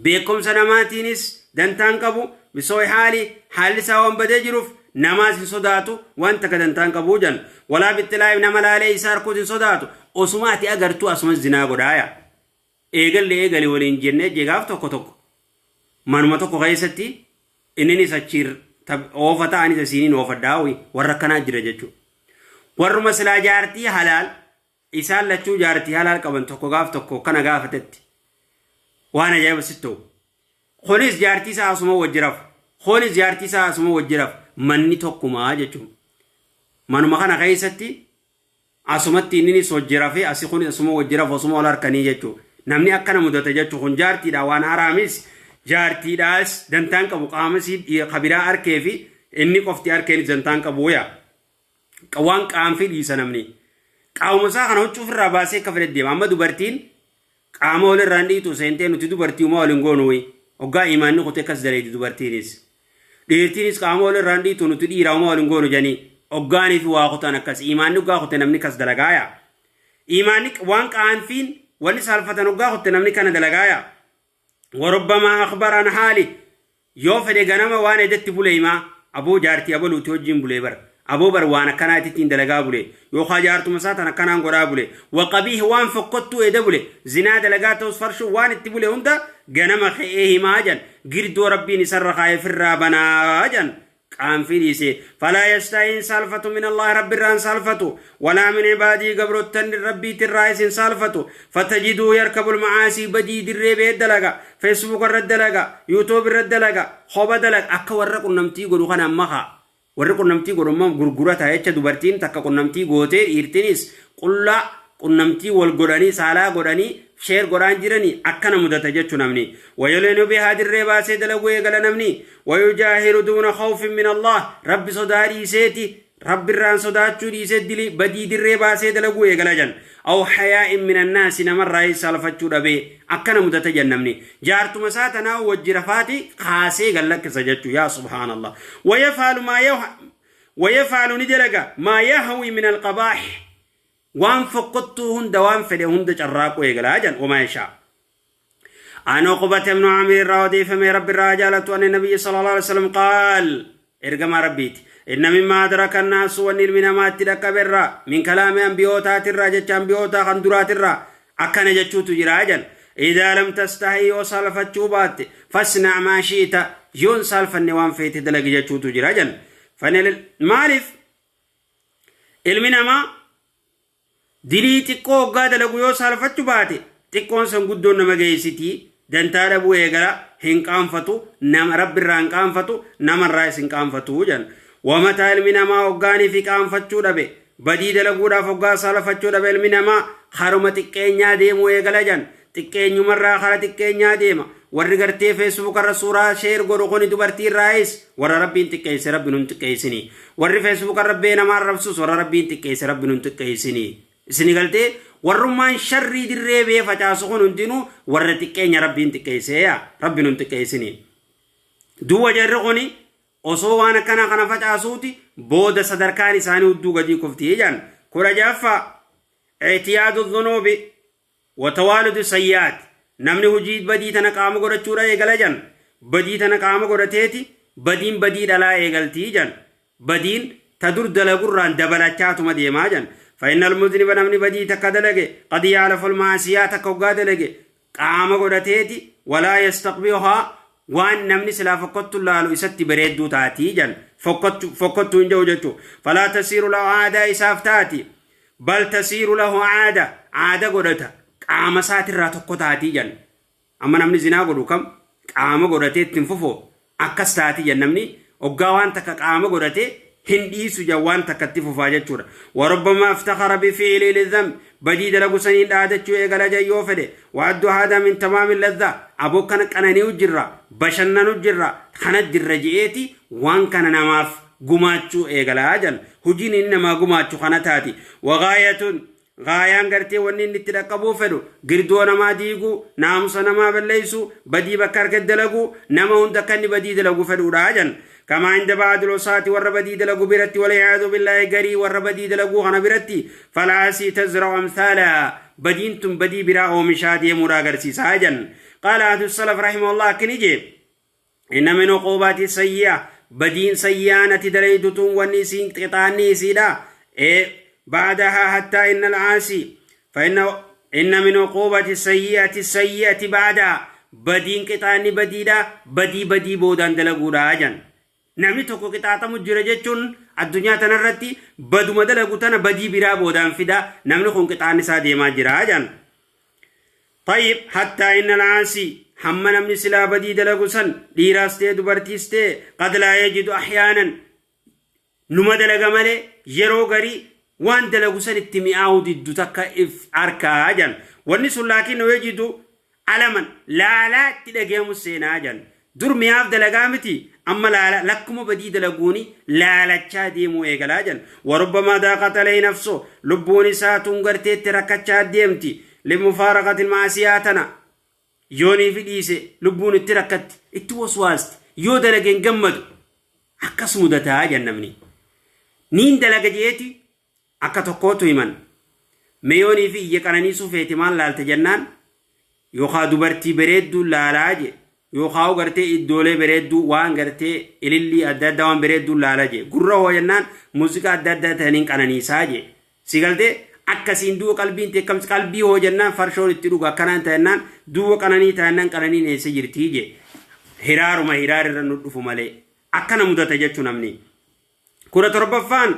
beekumsa namaatiinis dantaan qabu, بسوء حاله, haalli isaa waan badee jiruuf namaas hin sodaatu, waan takka dantaan qabuu jan. ولا باطلاع, nama laalee isaa harkuus hin sodaatu. Osuma ati agartuu asumas zinaa godhaaya. Eegalle eegali waliin jennee jegaaf tokko tokko manuma tokko keessatti inninis achiir oofa ta'anis asiiniin oofadhaawi, warra akkanaa jira jechuudha. Warruma silaa jaartii halaal, isaan lachuu jaartii halaal qaban, tokko gaaf tokko kana gaafatetti waan ajaa'iba sitti ta'u. Kunis jaartii isaa asuma wajji rafu. Kunis jaartii isaa asuma wajji rafu. Manni tokkumaa jechuudha. Manuma kana keessatti asumatti inninis wajji rafee, asii kunis asuma wajji rafu, asuma wal harkanii jechuudha. Namni akkana mudate jechuun kun jaartiidha, waan haraamis jaartiidhaas dantaan qabu, qaama isii kabiraa harkee fi inni qofti harkeenis dantaan qabu yaa. Waan qaanfii dhiisa namni. Qaamuma isaa kana huccuu ofirraa baasee akka fedhe deema. Amma dubartiin qaama walirraan dhiitu seentee nuti dubartii uumaa waliin goonu, hoggaa imaanni kutee akkas daleeti dubartiinis. Dhiirtiinis qaama walirraan dhiitu, nuti dhiiraa uumaa waliin goonu janii hoggaanii fi waa kutan akkas imaanni hoggaa kute namni kas dalagaaya. Imaanni waan qaanfiin wanni saalfatan hoggaa kutte namni kana dalagaaya. وربما أخبر عن حاله, yoo fedhe ganama waan edetti bule himaa, aboo, jaartii abaluuti wajjin bulee bar, aboo bar, waan akkanaa ittiin dalagaa bule, yookaan jaartuma isaa tan akkanaan godhaa bule, وقبيح, waan fokkottuu eda bule, zinaa dalagaa ta'us farshuu, waan itti bule hunda ganama ka'ee himaa jan. Girdoo Rabbiin isarra kaayee firraa banaa jan, qaanfii dhiise. فلا يستحي, saalfatu, من الله, Rabbi irraan saalfatu, ولا من عباده, gabrottan Rabbiitirraa isin saalfatu. فتجده يركب المعاصي, badii dirree bee dalaga, Facebook irra dalaga, YouTube irra dalaga, hoba dalaga. Akka warra qunnamtii godhu kana amma kaa warri qunnamtii godhu amma gurgurata jecha, dubartiin takka qunnamtii gootee dhiirtinis qullaa qunnamtii wal godhanii saalaa godhanii share godhaan jiranii, akkana mudata jechuu namni. ويعلن بها, dirree baasee dalaguu eegala namni. ويجاهر دون خوف من الله, Rabbi sodaa dhiiseeti, Rabbi irraan sodaachuu dhiisee dili badii dirree baasee dalaguu eegala jan. أو حياء من الناس, namarraa saalfachuu dhabee akkana mudata jan. Namni jaartuma isaa tanaa wajji rafaati kaasee gallakkisa jechuu, yaa سبحان الله. ويفعل ما ويفعل, ni dalaga, ما يهوي من القبائح, waan fokkottuu hunda, waan fedhe hunda carraaquu eegalaa jan. وما يشاء. عن عقبة بن عامر رضي فمي رب الرجالة أن النبي صلى الله عليه وسلم قال, إرجما ربيت, إن مما أدرك الناس, wanni ilmi namaatti dhaqqaberra, من كلام anbiyootaatirra, jecha anbiyootaa kan duraatirra akkana jechuutu jira jan: إذا لم تستح, yoo saalfachuu baatte, فاصنع ما شئت, yoon saalfanne waan feete dalagi jechuutu jira jan. Maaliif ilmi namaa dilii xiqqoo hoggaa dalagu yoo saalfachuu baate, xiqqoon san guddoon nama geessitii, dantaa dhabuu eegala, hin qaanfatu, nama Rabbi irraa hin qaanfatu, namarraa is hin qaanfatu jan. Wamataa ilmi namaa hoggaanii fi qaanfachuu dhabe, badii dalaguudhaaf hoggaa saalfachuu dhabe, ilmi namaa haruma xiqqeenyaa deemuu eegala jan. Xiqqeenyumarraa kara xiqqeenyaa deema. Warri gartee Facebook irra suuraa share godhu kuni dubartii irraayis warra Rabbiin xiqqeesse, Rabbi nun xiqqeessini. Warri Facebook irra bee namaa arrabsus warra Rabbiin xiqqeesse, Rabbi nun xiqqeessini. Isini galtee warrummaan sharrii dirree bee facaasu kun hundinuu warra xiqqeenya Rabbiin xiqqeesse, yaa Rabbi nun xiqqeessini. Duuba jarri kuni osoo waan akkanaa kana facaasuuti booda sadarkaan isaanii hudduu gadii kufti jedhan. 16ffaa, i'tiyaadu dhunuubi watawaaludu sayyi'aat. Namni hojii badii tana qaama godhachuudha eegala jan. Badii tana qaama godhateeti badiin badii dhalaa eegaltii jan. Badiin ta dur dalagurraan dabalachaatuma deemaa jan. Fa'innal mudniba, namni badii takka dalage, qad ya'laful ma'asiyaa, takka hoggaa dalage qaama godhateeti, walaa yastaqbihaa, waan namni silaa fokkottu laalu isatti bareedduu taatii jan, fokkottuu hin jedhu jechuu. Falaa tasiiru lahu aadaa isaaf taati, bal tasiiru lahu aada, aada godhata, qaama isaatirraa tokko taatii jan. Amma namni zinaa godhu kam qaama godhatee ittiin fufu akkas taati jan. Namni oggaa waan takka qaama godhatee hin dhiisu jan, waan takka itti fufaa jechuudha. Warubbamaa iftakhara bifi'ilii lidhanb, badii dalagu saniin dhaadachuu eegala jan yoo fedhe. Wa'addu haadaa min tamaami ladhaa, aboo kana qanani'u jirra, bashannanu jirra, kana jirra je'eeti waan kana namaaf gumaachuu eegalaa jan. Hojiin inni namaa gumaachu kana taati. Wagaayatun, gaayaan gartee wanni inni itti dhaqqabuu fedhu girdoo namaa diiguu, naamusa namaa balleessuu, badii bakka harka dalaguu, nama hunda akka inni badii dalagu fedhuudha jan. Kamaa inda ba'dul usaati, warra badii dalagu biratti, wal'iyaadu billaahi, garii warra badii dalaguu kana biratti, fal'aasii tazra'u amsaalaha, badiin tun badii biraa oomishaa deemuudha agarsiisaa jan. Qaala ahadu salaf rahimahullah, akkini jee: inna min uquubaati sayyi'a, badiin sayyaan ati dalaydu tun wanni isiin qixaanni isiidha ee ba'dahaa hattaa inna al'aasi fa inna inna min uquubati sayyi'ati sayyi'ati ba'daha, badiin qixaanni badiidha badii badii boodaan dalaguudha jan. Namni tokko qixaaxamu jira jechuun addunyaa tanarratti baduma dalagu tana badii biraa boodaan fida, namni kun qixaanni isaa deemaa jira jan. طيب، حتى إن العاصي، hamma namni silaa badii dalagu san, dhiiraas ta'e dubartiis ta'e, قد لا يجد أحيانا، numa dalaga malee yeroo garii waan dalagu san itti mi'aawuu diddu takka if arkaa jan. Wanni sun laakiin يجد ألما, laalaa itti dhagayamu seenaa jan. Dur mi'aaf dalagaa miti, amma laala lakkuma badii dalaguuni laalachaa deemuu eegalaa jan. وربما ضاقت عليه نفسه, lubbuun isaa tun garteetti rakkachaa deemti. لمفارقة المعصية tana yoonii fi dhiise lubbuun itti rakkatti, itti waswaasti, yoo dalageen gammadu akkas mudataa jan. Namni niin dalaga jeeti akka tokkootu himan. Mee yoonii fi iyya qananiisuu feeti maal laalte jennaan, yookaa dubartii bareedduu laalaa je, yookaa gartee iddoolee bareedduu, waan gartee ilillii adda addaa, waan bareedduu laalaa je. Gurra hoo jennaan, muuziqaa adda addaa ta'aniin qananiisaa je. Si galtee akkasiin duuba qalbiin teekkamsi qalbii hoo jennaan, farshoon itti dhuga akkanaan ta'ennaan duuba qananii ta'ennaan qananiin eessa jirtii je. Hiraaruma hiraarirra nu dhufu malee akkana mudata jechuu namni. 17ffaan,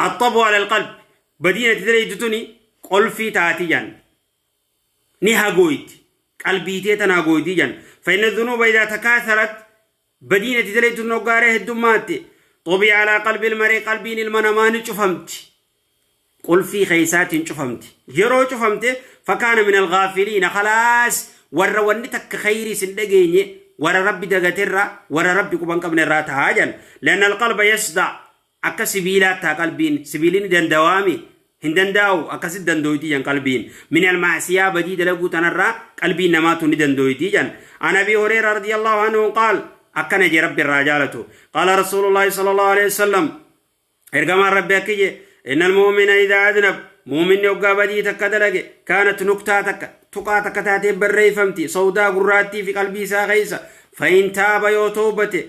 الطبع على القلب, badiin ati dalaydu tuni qolfii taati jan, ni hagooyti, qalbiitee tana hagooyti jan. فإن الذنوب إذا تكاثرت, badiin ati dalaydu tun hoggaaree heddummaatti, طبع على قلب المرء, qalbiin ilma namaa ni cufamti, qulfii keeysaatiin cufamti. Yeroo cufamte, فكان من الغافلين, خلاص warra wanni takka khayrii sin dhageenye, warra Rabbi dagaterra, warra Rabbi quban qabne irraa tahaa jan. لأن القلب يصدأ, akka sibiilaa taa qalbiin, sibiilli ni dandawaami hin danda'u, akkasit dandooyti jan. Qalbiin من المعصية, badii dalaguu tanarraa qalbiin namaatu ni dandooyti jan. عن أبي هريرة رضي الله عنه قال, akkana je, Rabbi irraa jaalatu, قال رسول الله صلى الله عليه وسلم, ergamaan Rabbi akki je: إن المؤمن إذا أذنب, muuminni hoggaa badii takka dalage, كانت نكتة, takka tuqaa takka taatee barreeffamti, سوداء, gurraattii fi qalbii isaa keessa. فإن تاب, yoo toobate,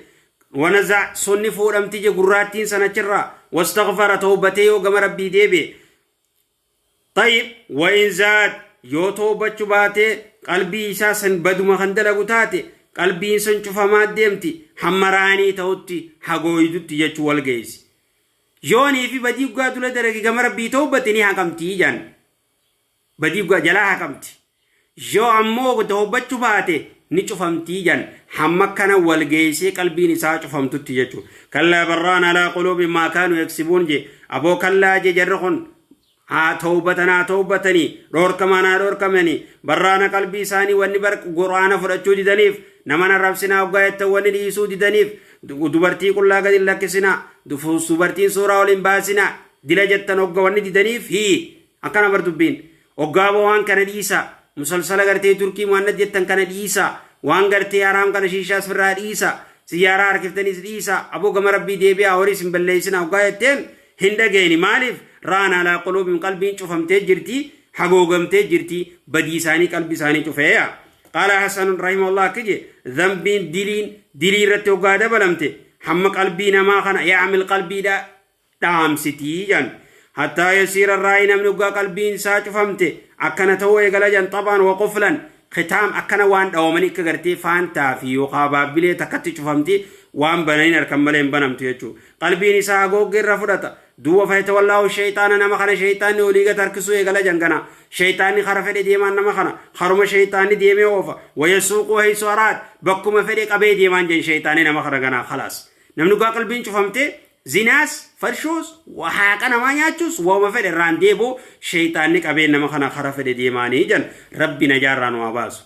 ونزع, sunni fuudhamti je gurraattiin sanachirraa, واستغفر, toobatee yoo gama Rabbii deebi'e. طيب، وإن زاد, yoo toobachuu baatee qalbii isaa san baduma kan dalagu taate, qalbiin sun cufamaa deemti hamma raanii ta'utti hagooydutti jechuu wal geessi. Yoonii fi badii guddaa dura dalage gama Rabbii toobate, ni haqamtii jaan, badii guddaa jalaa haqamti. Yoo ammoo toobachuu baate, ni cufamtii jan, hamma kana wal geessee qalbiin isaa cufamtutti jechuudha. كلا بل ران على قلوبهم ما كانوا يكسبون je. Aboo kallaa je, jarri kun Haa tawbatan, haa tawbatanii, dhoorkamaan haa dhoorkamanii. Barraana qalbii isaanii wanni bar Qur'aana fudhachuu didaniif, nama arrabsinaa hoggaa jettan wanni dhiisuu didaniif, dubartii qullaa gadi hin lakkisinaa, dubartiin suuraa ol hin baasinaa dila jettan hogga wanni didaniif. Hii, akkana bar dubbiin. Hoggaa waan kana dhiisaa, musalsala gartee Turkii mu'annat jettan kana dhiisaa, waan gartee haraam kana, shiishaas firraa dhiisaa, siyyaaraa harkiftanis dhiisaa, aboo gama Rabbii deebi'aa, horiis hin balleessinaa hoggaa jetteen hin dhageeni. Maaliif? Raana alaa quluubim, qalbiin cufamtee jirti, hagoogamtee jirti, badii isaanii qalbii isaanii cufeeya. Qaala Hasan rahimahullah kije, dhanbiin, diliin, dilii irratti hoggaa dabalamte hamma qalbii namaa kana yaamil qalbiidha dhaamsitii jan. Hattaa yasiira raayi, namni hoggaa qalbiin isaa cufamte akkana ta'uu eegala jan. Xabaan wa quflan kitaam, akkana waan dhawamanii akka gartee faantaa fi yookaa baabbilee takkatti cufamti, waan bananiin harkan malee hin banamtu jechuu. Qalbiin isaa hagoogge irra fudhata duuba. Fayatawallaahu shayxaana, nama kana shayxaanni olii gad harkisuu eegala jangana. Shayxaanni kara fedhe deemaan nama kana, karuma shayxaanni deemee oofa. Wayasuuquu haysu araad, bakkuma fedhe qabee deemaan jen shayxaanni nama kana ganaa. Khalaas, namni dhugaa qalbiin cufamte zinaas, farshoos, haaqa namaa nyaachuus, wauma fedhe irraan deebi'u, shayxaanni qabee nama kana kara fedhe deemaanii jan. Rabbi najaarraa nu haa baasu.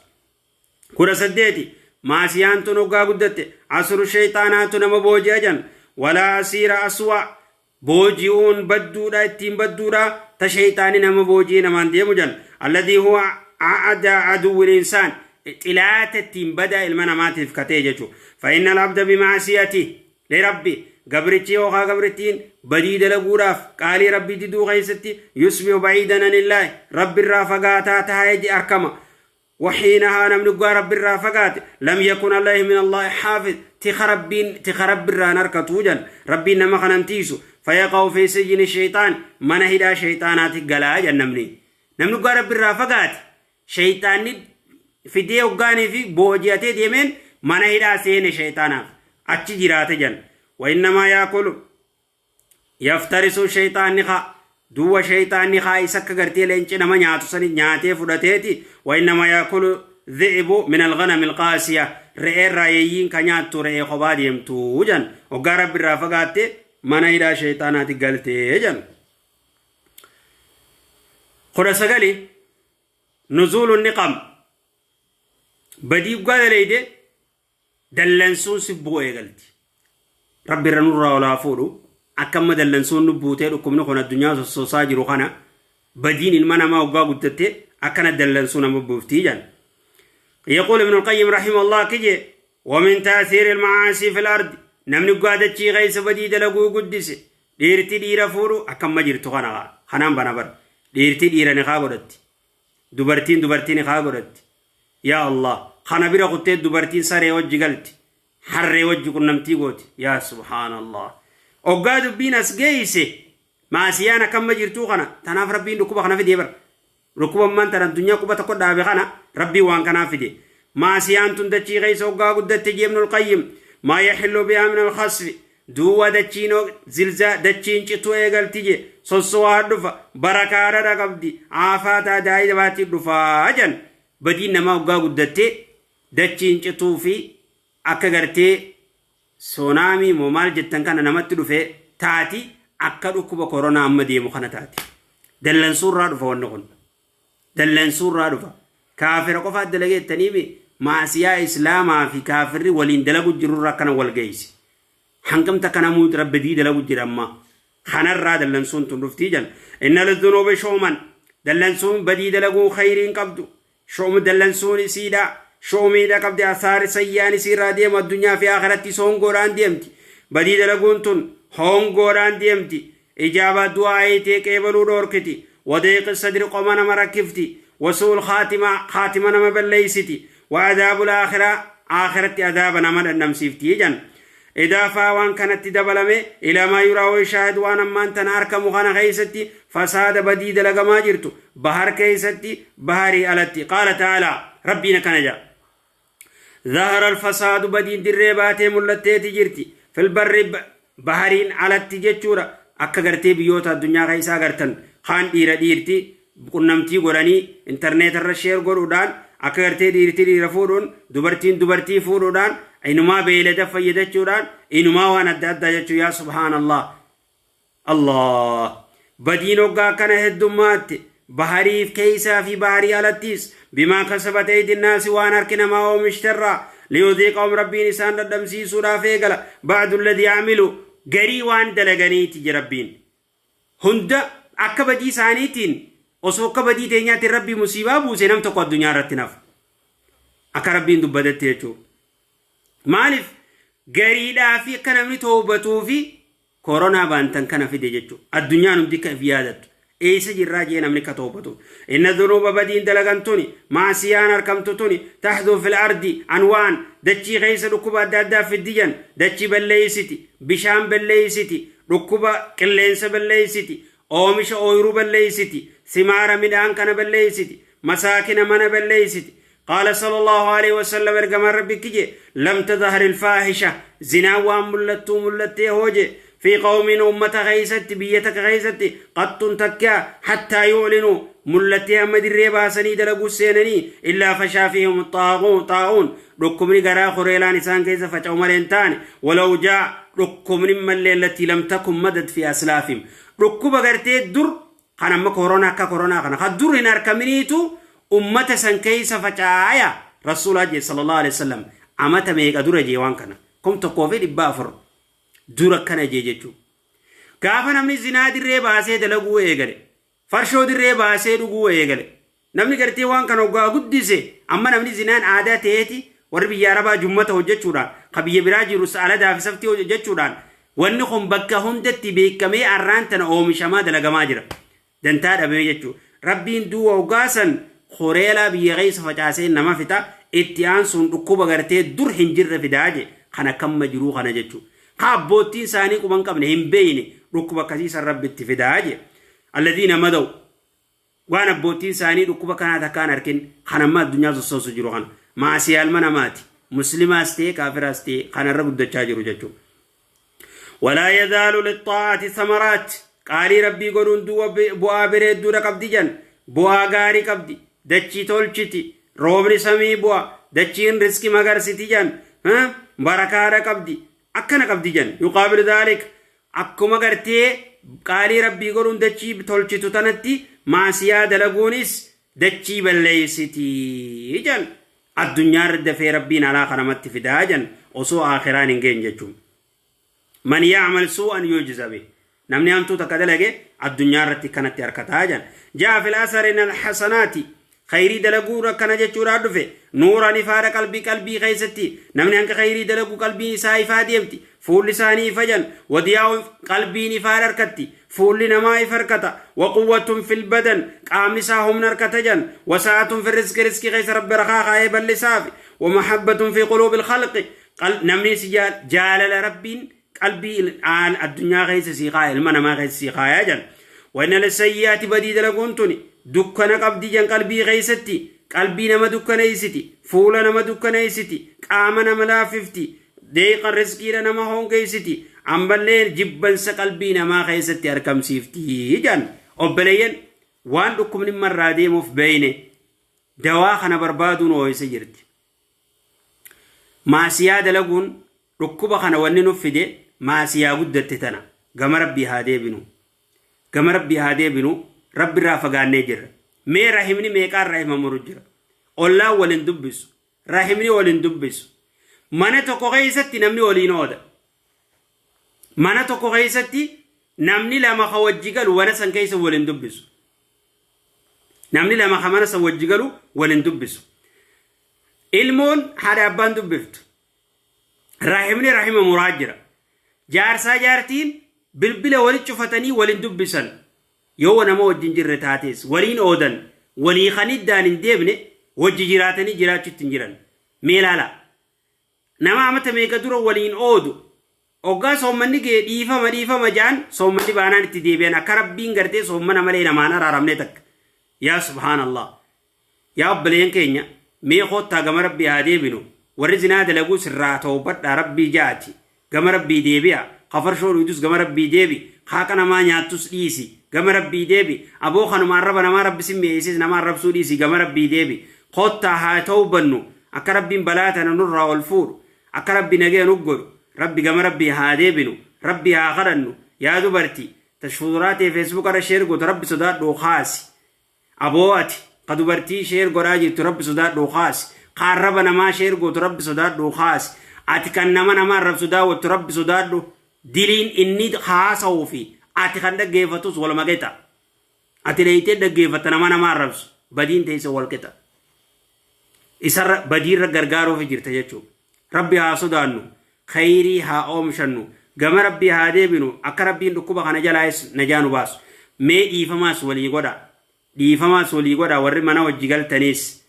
18, maasiyaan tun hoggaa guddatte asru shayxaanaatu nama booji'a jan. Walaa asiira aswa, booji'uun badduudha, ittiin badduudha ta shayxaani nama booji'ee namaan deemu jan. Alladii huwa a'adaa aduwwil insaan, xilaata ittiin badaa ilma namaatiif katee jechu. Fa inna al-abda bimaasiyati lirabbi, gabrichi yookaa gabrittiin badii dalaguudhaaf qaalii Rabbii diduu keessatti, yusbihu ba'iidan anillaahi, Rabbi irraa fagaataa taa'ee arkama. وحينها نمني قا رب الرافقات لم يكن عليه من الله حافظ، تخ ربين، تخ رب الرانر توجن، ربي نما خننتيسو، فيقع في سجن الشيطان، من هدا شيطانات قلا جن. نمني قا رب الرافقات شيطان fidee hoggaanii fi booji'atee deemeen mana hidhaa seene, shayxaanaaf achi jiraate jan. وإنما يأكل يفترس shayxaanni kaa duwwa, shayxaanni kaa isa akka gartee leenci nama nyaatu sani nyaatee fudhateeti. وإنما يأكل الذئب من الغنم القاصية, re'eerraa yeeyyiin ka nyaattu re'ee kophaa deemtu jan. Hoggaa Rabbi irraa fagaatte mana hidhaa shayxaanaati galtee jan. 19, نزول النقم, badii guddaa daleyde dallansuun si bu'u eegalti. Rabbi irra nurraa olaa fuudhu. Akka amma dallansuun nu buutee dhukkubni kun addunyaa sossoosaa jiru kana, badiin ilma namaa waggaa guddatte akkana dallansuu nama buuftii jedhan. يقول ابن القيم رحمه الله كجي: ومن تأثير المعاصي في الأرض, namni gaadachii keessa badii dalaguu guddise, dhiirti dhiira fuudhu akkamma jirtu kana kanaan bana bar, dhiirti dhiira ni kaa godhatti, dubartiin dubartii ni kaa godhatti. Yaa Allah, kana bira kuttee dubartiin saree wajji galti, harree wajji qunnamtii gooti. Yaa subhaanallah, oggaa dubbiin as geeyse maasiyaan akkamma jirtuu kana. Tanaaf Rabbiin dhukkuba kana fidee bar. Dhukkuba ammaan tan addunyaa quba tokko dhaabe kana Rabbiin waan kanaaf fide. Maasiyaan tun dachii keessa oggaa guddatte, jee Ibnul Qayyim, ما يحل بها من الخسف, duuba dachiin zilzaa, dachiin cituu eegalti je, sossowaa dhufa, barakaadha qabdi, aafaataa daa'ii baatti dhufaa jan. Badiin namaa oggaa guddatte dachiin cituu fi akka gartee tsunami moo maal jettan kana namatti dhufe taati, akka dhukkuba koronaa amma deemu kana taati. Dallansuurraa dhufa wanni kun. Dallansuurraa dhufa. Kaafira qofaa dalageettaniimi, maasiyaa Islaamaa fi kaafirri waliin dalagu jirurraa akkana wal geessi. Hangamta kana muuti Rabbi dalagu jira amma. Kanarraa dallansuun tun dhuftii jan. إن للذنوب شؤما, dallansuun badii dalaguu khayriin qabdu. شؤم, dallansuun isiidha. Shu'umiidha qabdi, asaari sayyaan isiirraa deemu addunyaa fi akhiratti hongoodhaan deemti. Badii dalaguun tun hongoodhaan deemti. Ijaabaa du'aa ta'e qeebaluu dhoorkiti. وضيق الصدر, qoma nama rakkifti. وسوء الخاتمة, khaatima nama balleeysiti. وعذاب الآخرة, akhiratti adaaba nama dhandhamsiifti jan. Idaafaa waan kanatti dabalame إلى ما يرى ويشاهد, waan ammaan tana arkamu kana keeysatti fasaada badii dalagamaa jirtu bahar keeysatti, baharii alatti. قال تعالى, Rabbiin akkana jedha: ظهر الفساد, badiin dirree baatee mul'atteeti jirti, في البر, bahariin alatti jechuudha. Akka gartee biyyoota addunyaa keessaa gartan kaan dhiira dhiirti qunnamtii godhanii intarneetarra share godhuudhaan, akka gartee dhiirti dhiira fuudhuun, dubartiin dubartii fuudhuudhaan, inumaa beeylada fayyadachuudhaan, inumaa waan adda addaa jechuu. Yaa subhaanallah, Allah. Badiin hoggaa akkana heddummaatti bahariif keeysaa fi baharii alattiis, bimaa kasabat eydinnaasi, waan harki namaa oomishterraa, liyudiiqahum, Rabbiin isaan dhadhamsiisuudhaaf eegala, ba'du alladhii amilu, garii waan dalaganiiti je Rabbiin. Hunda akka badii isaaniitiin, osoo akka badii teenyaatiin Rabbii musiibaa buuse, nam tokko addunyaa irratti nafu. Akka Rabbiin dubbatetti jechuudha. Maaliif gariidhaa fi akka namni toobatuu fi koronaa baantan kana fide jechuudha. Addunyaan hundi akka if yaadattu. Eessa jirraa jee namni akka toobatu. Inna dhunuuba, badiin dalagan tuni, maasiyaan arkamtu tuni, tahduu fil ardi anwaan, dachii keessa dhukkuba adda addaa fiddiyan, dachii balleeysiti, bishaan balleeysiti, dhukkuba qilleensa balleeysiti, oomisha ooyiruu balleeysiti, simaara midhaan kana balleeysiti, masaakina mana balleeysiti. Qaala sallallahu alaihi wasallam, ergamaan Rabbi kije, lam tadhhar ilfaahisha, zinaan waan mul'attuu mul'attee hooje, fi qawmin, ummata keeysatti, biyya takka keeysatti, qaxxun, takkaa, hattaa yu'linuu, mul'attee hamma dirree baasanii dalaguu seenanii, illaa fashaa fihim xaa'uun, dhukkubni garaa koreelaan isaan keessa faca'u malee hin taane, walaw jaa, dhukkubni mallee, allati lam takun madad fi aslaafim, dhukkuba gartee dur kan amma koronaa, akka koronaa kana kan dur hin arkaminiitu ummata san keessa facaaya Rasuulaa jee sallallahu alaihi wasallam. Amata meeqa dura jee waan kana? 1400 dura kana jee jechuu. Gaafa namni zinaa dirree baasee dalaguu eegale, farshoo dirree baasee dhuguu eegale, namni gartee waan kana hoggaa guddise, amma namni zinaan aadaa ta'eeti, warri biyya Arabaa jummata hojjechuudhaan, ka biyya biraa jiru aladaa fi saftii hojjechuudhaan, wanni kun bakka hundatti beekamee arraan tana oomishamaa dalagamaa jira. Dantaa dhabee jechuudha. Rabbiin duuba hoggaasan koreelaa biyya keessa facaasee nama fixa, itti aansuun dhukkuba gartee dur hin jirre fidaa je, kan akkamma jiruu kana jechuudha. Ka abboottiin isaanii quban qabne, hin beeyne, dhukkuba akkasiisan Rabbi itti fidaa je. Alladhiina madaw, waan abboottiin isaanii dhukkuba kanaa takkaan arkin, kan amma addunyaa sossoosu jiru kana. Maasiyaa ilma namaati. Muslimaas ta'e kaafiraas ta'e kanarra guddachaa jiru jechuudha. Walaa yazaalu lixxaa'ati samaraat, qaalii Rabbii godhuun duuba bu'aa bareedduudha qabdi jan, bu'aa gaarii qabdi, dachii tolchiti, roobni samii bu'a, dachiin riski magarsiti jan, barakaadha qabdi, akkana qabdi jan. Yuqaabilu dhaalik, akkuma gartee qaalii Rabbii godhuun dachii tolchitu tanatti, maasiyaa dalaguunis dachii balleeysiti jan. Addunyaa irra dafee Rabbiin alaa kanamatti fidaa jan, osoo aakhiraan hin geenye jechuun. Man ya'mal suu'an yujza bih. Namni hamtuu takka dalage addunyaa irratti kanatti harkataa jan. Jaa fil asari alhasanaati, khayrii dalaguu akkana jechuudhaan dhufe, nuuran, ifaadha, qalbii keessatti. Namni hanga khayrii dalagu qalbiin isaa ifaa deemti, fuulli isaanii ifa jan. Wadiyaa'u, qalbiin ifaadha harkatti, fuulli namaa ifa harkata. Waquwwatun fil badan, qaamni isaa humna harkata jan. Wasaa'atun fi rizqi, rizqii keessa Rabbi rakaa kaayee bal'isaafi. Wamahabbatun fi quluubil khalqi, namni si jaalala Rabbiin qalbii addunyaa keessa sii kaaya, ilma namaa keessa sii kaayaa jan. Wanna lasayyaati, badii dalaguun tuni dukkana qabdi jan. Qalbii keessatti qalbii nama dukkaneessiti, fuula nama dukkaneessiti, qaama nama laaffifti, deeqa riskiidha nama hongeessiti, ammallee jibbansa qalbii namaa keessatti argamsiifti jan. Obboleeyyan, waan dhukkubni marraa deemuuf beeyne, dawaa kana barbaaduun ooyisa jirti. Maasiyaa dalaguun dhukkuba kana wanni nuuf fide, maasiyaa guddatte tana. Gama Rabbii haa deebinu, gama Rabbii haa deebinu. Rabbi irraa fagaannee jirra. Mee rahimni meeqaan rahimamuru jira? Ollaan waliin dubbisu, rahimni waliin dubbisu. Mana tokko keessatti namni waliin ooda, mana tokko keessatti namni lama ka wajji galu mana san keessa waliin dubbisu. Namni lama ka mana san wajji galu waliin dubbisu. Ilmoon haadha abbaan dubbiftu. Rahimni rahima muraa jira. Jaarsaa jaartiin bilbila walitti cufatanii waliin dubbisan. Yoo nama wajjin jirre taates waliin oodan, walii kan iddaan hin deemne wajji jiraatanii jiraachuutti hin jiran. Mee ilaala. Nama amata meeqa dura waliin oodu, oggaa soommanni ga'e dhiifama dhiifama ja'an, soommanni baanaan itti deebi'an, akka Rabbiin gartee soommana malee namaan araaramne takka. Yaa subhaanallah. Yaa obboleeyyan keenya, mee koottaa gama Rabbii haa deebinu. Warri zinaa dalaguu sirraa toobadhaa, Rabbii ja'ati. Gama Rabbii deebi'a. Ka farshoo dhuydus gama Rabbii deebi. Ka haqa namaa nyaattus dhiisi. Gama Rabbii deebi. Aboo kanuma arraba namaa Rabbi sin mi'eessis, nama arrabsuu dhiisi, gama Rabbii deebi. Koottaa haa toobannu. Akka Rabbiin balaa tana nurraa ol fuudhu. Akka Rabbi nagaya nu godhu. Rabbi gama Rabbii haa deebinu. Rabbii haa kadhannu. Yaa dubartii. Tashfuuraa ta'e Facebook irra share gootu, Rabbi sodaadhu, kaasi. Aboo, ati ka dubartii share godhaa jirtu, Rabbi sodaadhu, kaasi. Ka arraba namaa share gootu, Rabbi sodaadhu, kaasi. Ati kan nama nama arrabsu daawwattu, Rabbi sodaadhu. Diliin inni haasa'uu fi ati kan dhaggeeffatus waluma qixa. Ati dheeyitee dhaggeeffatta nama nama arrabsu, badiin teessa wal qixa. Isarra badiirra gargaaruuf jirta jechuudha. Rabbi haa sodaannu, khayrii haa oomishannu, gama Rabbii haa deebinu, akka Rabbiin dhukkuba kana jalaayis najaa nu baasu. Mee dhiifamaas walii godha. Dhiifamaas walii godha. Warri mana wajji galtaniis,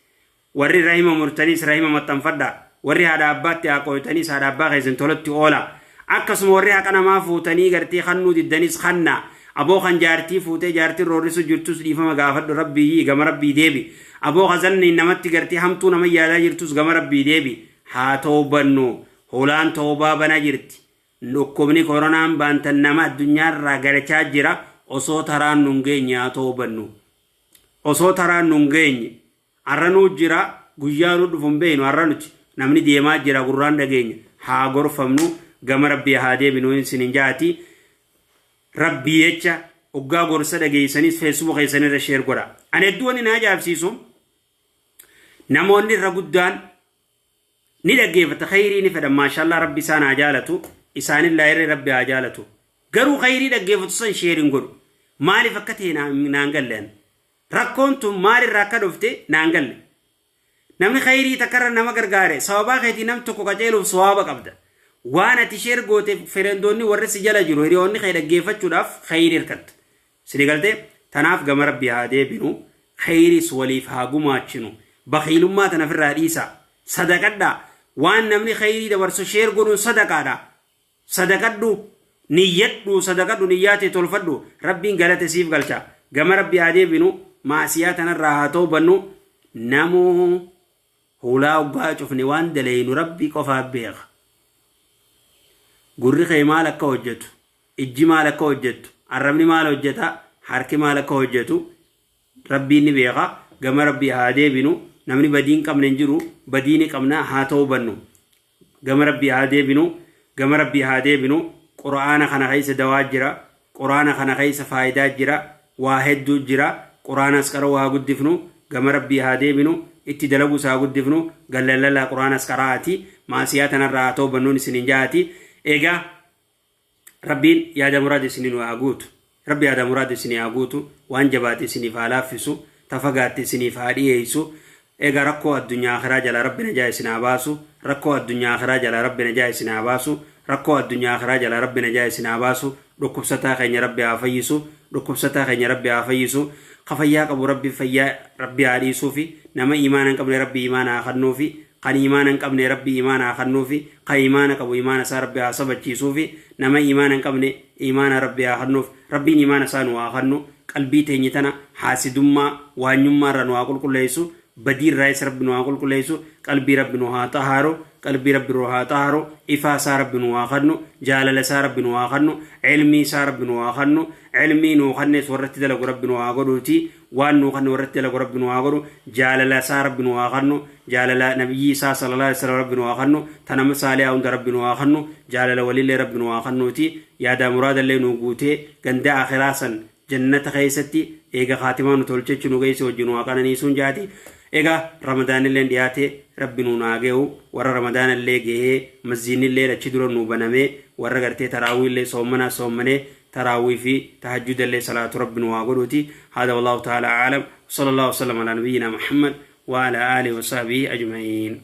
warri rahima murtaniis rahima maxxanfadha. Warri haadha abbaatti haa qooytaniis haadha abbaa keessan tolatti oola. Akkasuma warri haqa namaa fuutanii gartee kannuu diddanis kanna. Aboo, kan jaartii fuutee jaartiin roorrisu jirtus, dhiifama gaafadhu, Rabbii gama Rabbii deebi. Aboo, kazanni namatti gartee hamtuu nama yaadaa jirtus, gama Rabbii deebi. Haa toobannu. Hulaan toobaa bana jirti. Dhukkubni koronaan baantan nama addunyaarraa galchaa jira. Osoo taraan nun geenye haa toobannu. Osoo taraan nun geenye. Har'a nuu jira, guyyaa nu dhufu hin beeknu. Har'a nuti namni deemaa jira, gurraan dhageenya. Haa gorfamnu, gama Rabbii haa deebinu isin jaati. Rabbii jecha oggaa gorsa dhageessanis Facebook keessanirra share godha. Ani hedduu wanni na ajaa'ibsiisu, namoonni irra guddaan ni dhaggeeffata, khayrii ni fedhan, maashaallah, Rabbi isaan haa jaalatu, isaanillaa irra Rabbi haa jaalatu. Garuu khayrii dhaggeeffatu san share hin godhu. Maaliif akka ta'e naan galle. Rakkoon tun maalirraa akka dhufte naan galle. Namni khayrii takkarra nama gargaare, sababaa keetii nam tokko qaceeluuf sawaaba qabda. Waan ati share goote friendoonni, warri si jala jiru, hiriyoonni kee dhaggeeffachuudhaaf khayrii hirkatta. Sini galtee? Tanaaf gama Rabbii haa deebinu, khayriis waliif haa gumaachinu. Bakiilummaa tana ofirraa dhiisaa. Sadaqadhaa. Waan namni khayrii dabarsu share godhuun sadaqaadha. Sadaqadhu, niyyadhu, sadaqadhu, niyyaa ta'e tolfadhu, Rabbiin galata siif galcha. Gama Rabbii haa deebinu, maasiyaa tanarraa haa toobannu. Namuu hulaa oggaa cufne waan daleynu Rabbii qofaaf beeka. Gurri kee maal akka hojjetu, ijji maal akka hojjettu, arrabni maal hojjeta, harki maal akka hojjetu Rabbiin ni beeka. Gama Rabbii haa deebinu. Namni badii hin qabne hin jiru, badii ni qabna, haa toobannu. Gama Rabbii haa deebinu, gama Rabbii haa deebinu. Qura'aana kana keessa dawaa jira, Qura'aana kana keessa faayidaa jira, waa hedduu jira. Qura'aanas qara'uu haa guddifnu, gama Rabbii haa deebinu, itti dalaguus haa guddifnu. Gallallalaa Qura'aanas qara'aati, maasiyaa tanarraa haa toobannuun isinin jaati. Egaa Rabbiin yaada muraada isinii haa guutu. Rabbi yaada muraada isinii haa guutu, waan jabaate isiniif haa laaffisu, tafagaatte isiniif haa dhiyeessu. Egaa rakkoo addunyaa akhiraa jalaa Rabbi najaa isin haa baasu. Rakkoo addunyaa akhiraa jalaa Rabbi najaa isin haa baasu. Rakkoo addunyaa akhiraa jalaa Rabbi najaa isin haa baasu. Dhukkubsataa keenya Rabbi haa fayyisu. Dhukkubsataa keenya Rabbi haa fayyisu. Ka fayyaa qabu Rabbi fayyaa Rabbi haa dhiisuufi. Nama iimaana hin qabne Rabbi iimaana haa kennuufi. Kan iimaana hin qabne Rabbi iimaana haa kennuufi. Kan iimaana qabu iimaana isaa Rabbi haa sabachiisuufi. Nama iimaana hin qabne iimaana Rabbi haa kennuuf. Rabbiin iimaana isaa nu haa kennu. Qalbii teenye tana haasidummaa, waanyummaa irraa nu haa qulqulleessu. Badii irraayis Rabbi nu haa qulqulleessu. Qalbii Rabbi nu haa xahaaru. Qalbii Rabbi nu haa xahaaru. Ifaa isaa Rabbi nu haa kennu. Jaalala isaa Rabbi nu haa kennu. Ilmii isaa Rabbi nu haa kennu. Ilmii nuu kennes warratti dalagu Rabbi nu haa godhuuti. Waan nuu kennu warratti dalagu Rabbi nu haa godhu. Jaalala isaa Rabbi nu haa kennu. Jaalala Nabiyyii isaa sallallahu alaihi wasallam Rabbi nu haa kennu. Tanama saalihaa hunda Rabbi nu haa kennu. Jaalala walillee Rabbi nu haa kennuuti. Yaadaa muraadallee nuu guutee ganda akhiraa san jannata keessatti eega kaatimaa nu tolchechu nu geesse wajji nu haa qananiisuun jaati. Egaa Ramadaanilleen dhiyaate, Rabbi nuun haa ge'u. Warra Ramadaanallee gahee, masjiidnillee achi dura nuu banamee, warra gartee taraawiillee soommanaa soommanee, taraawii fi tahajjudallee salaatu Rabbi nu haa godhuuti. Hada wallahu ta'ala aalam. Sallallahu wasallam ala nabiyyina Muhammad wa ala alihi wa sahbihi ajma'iin.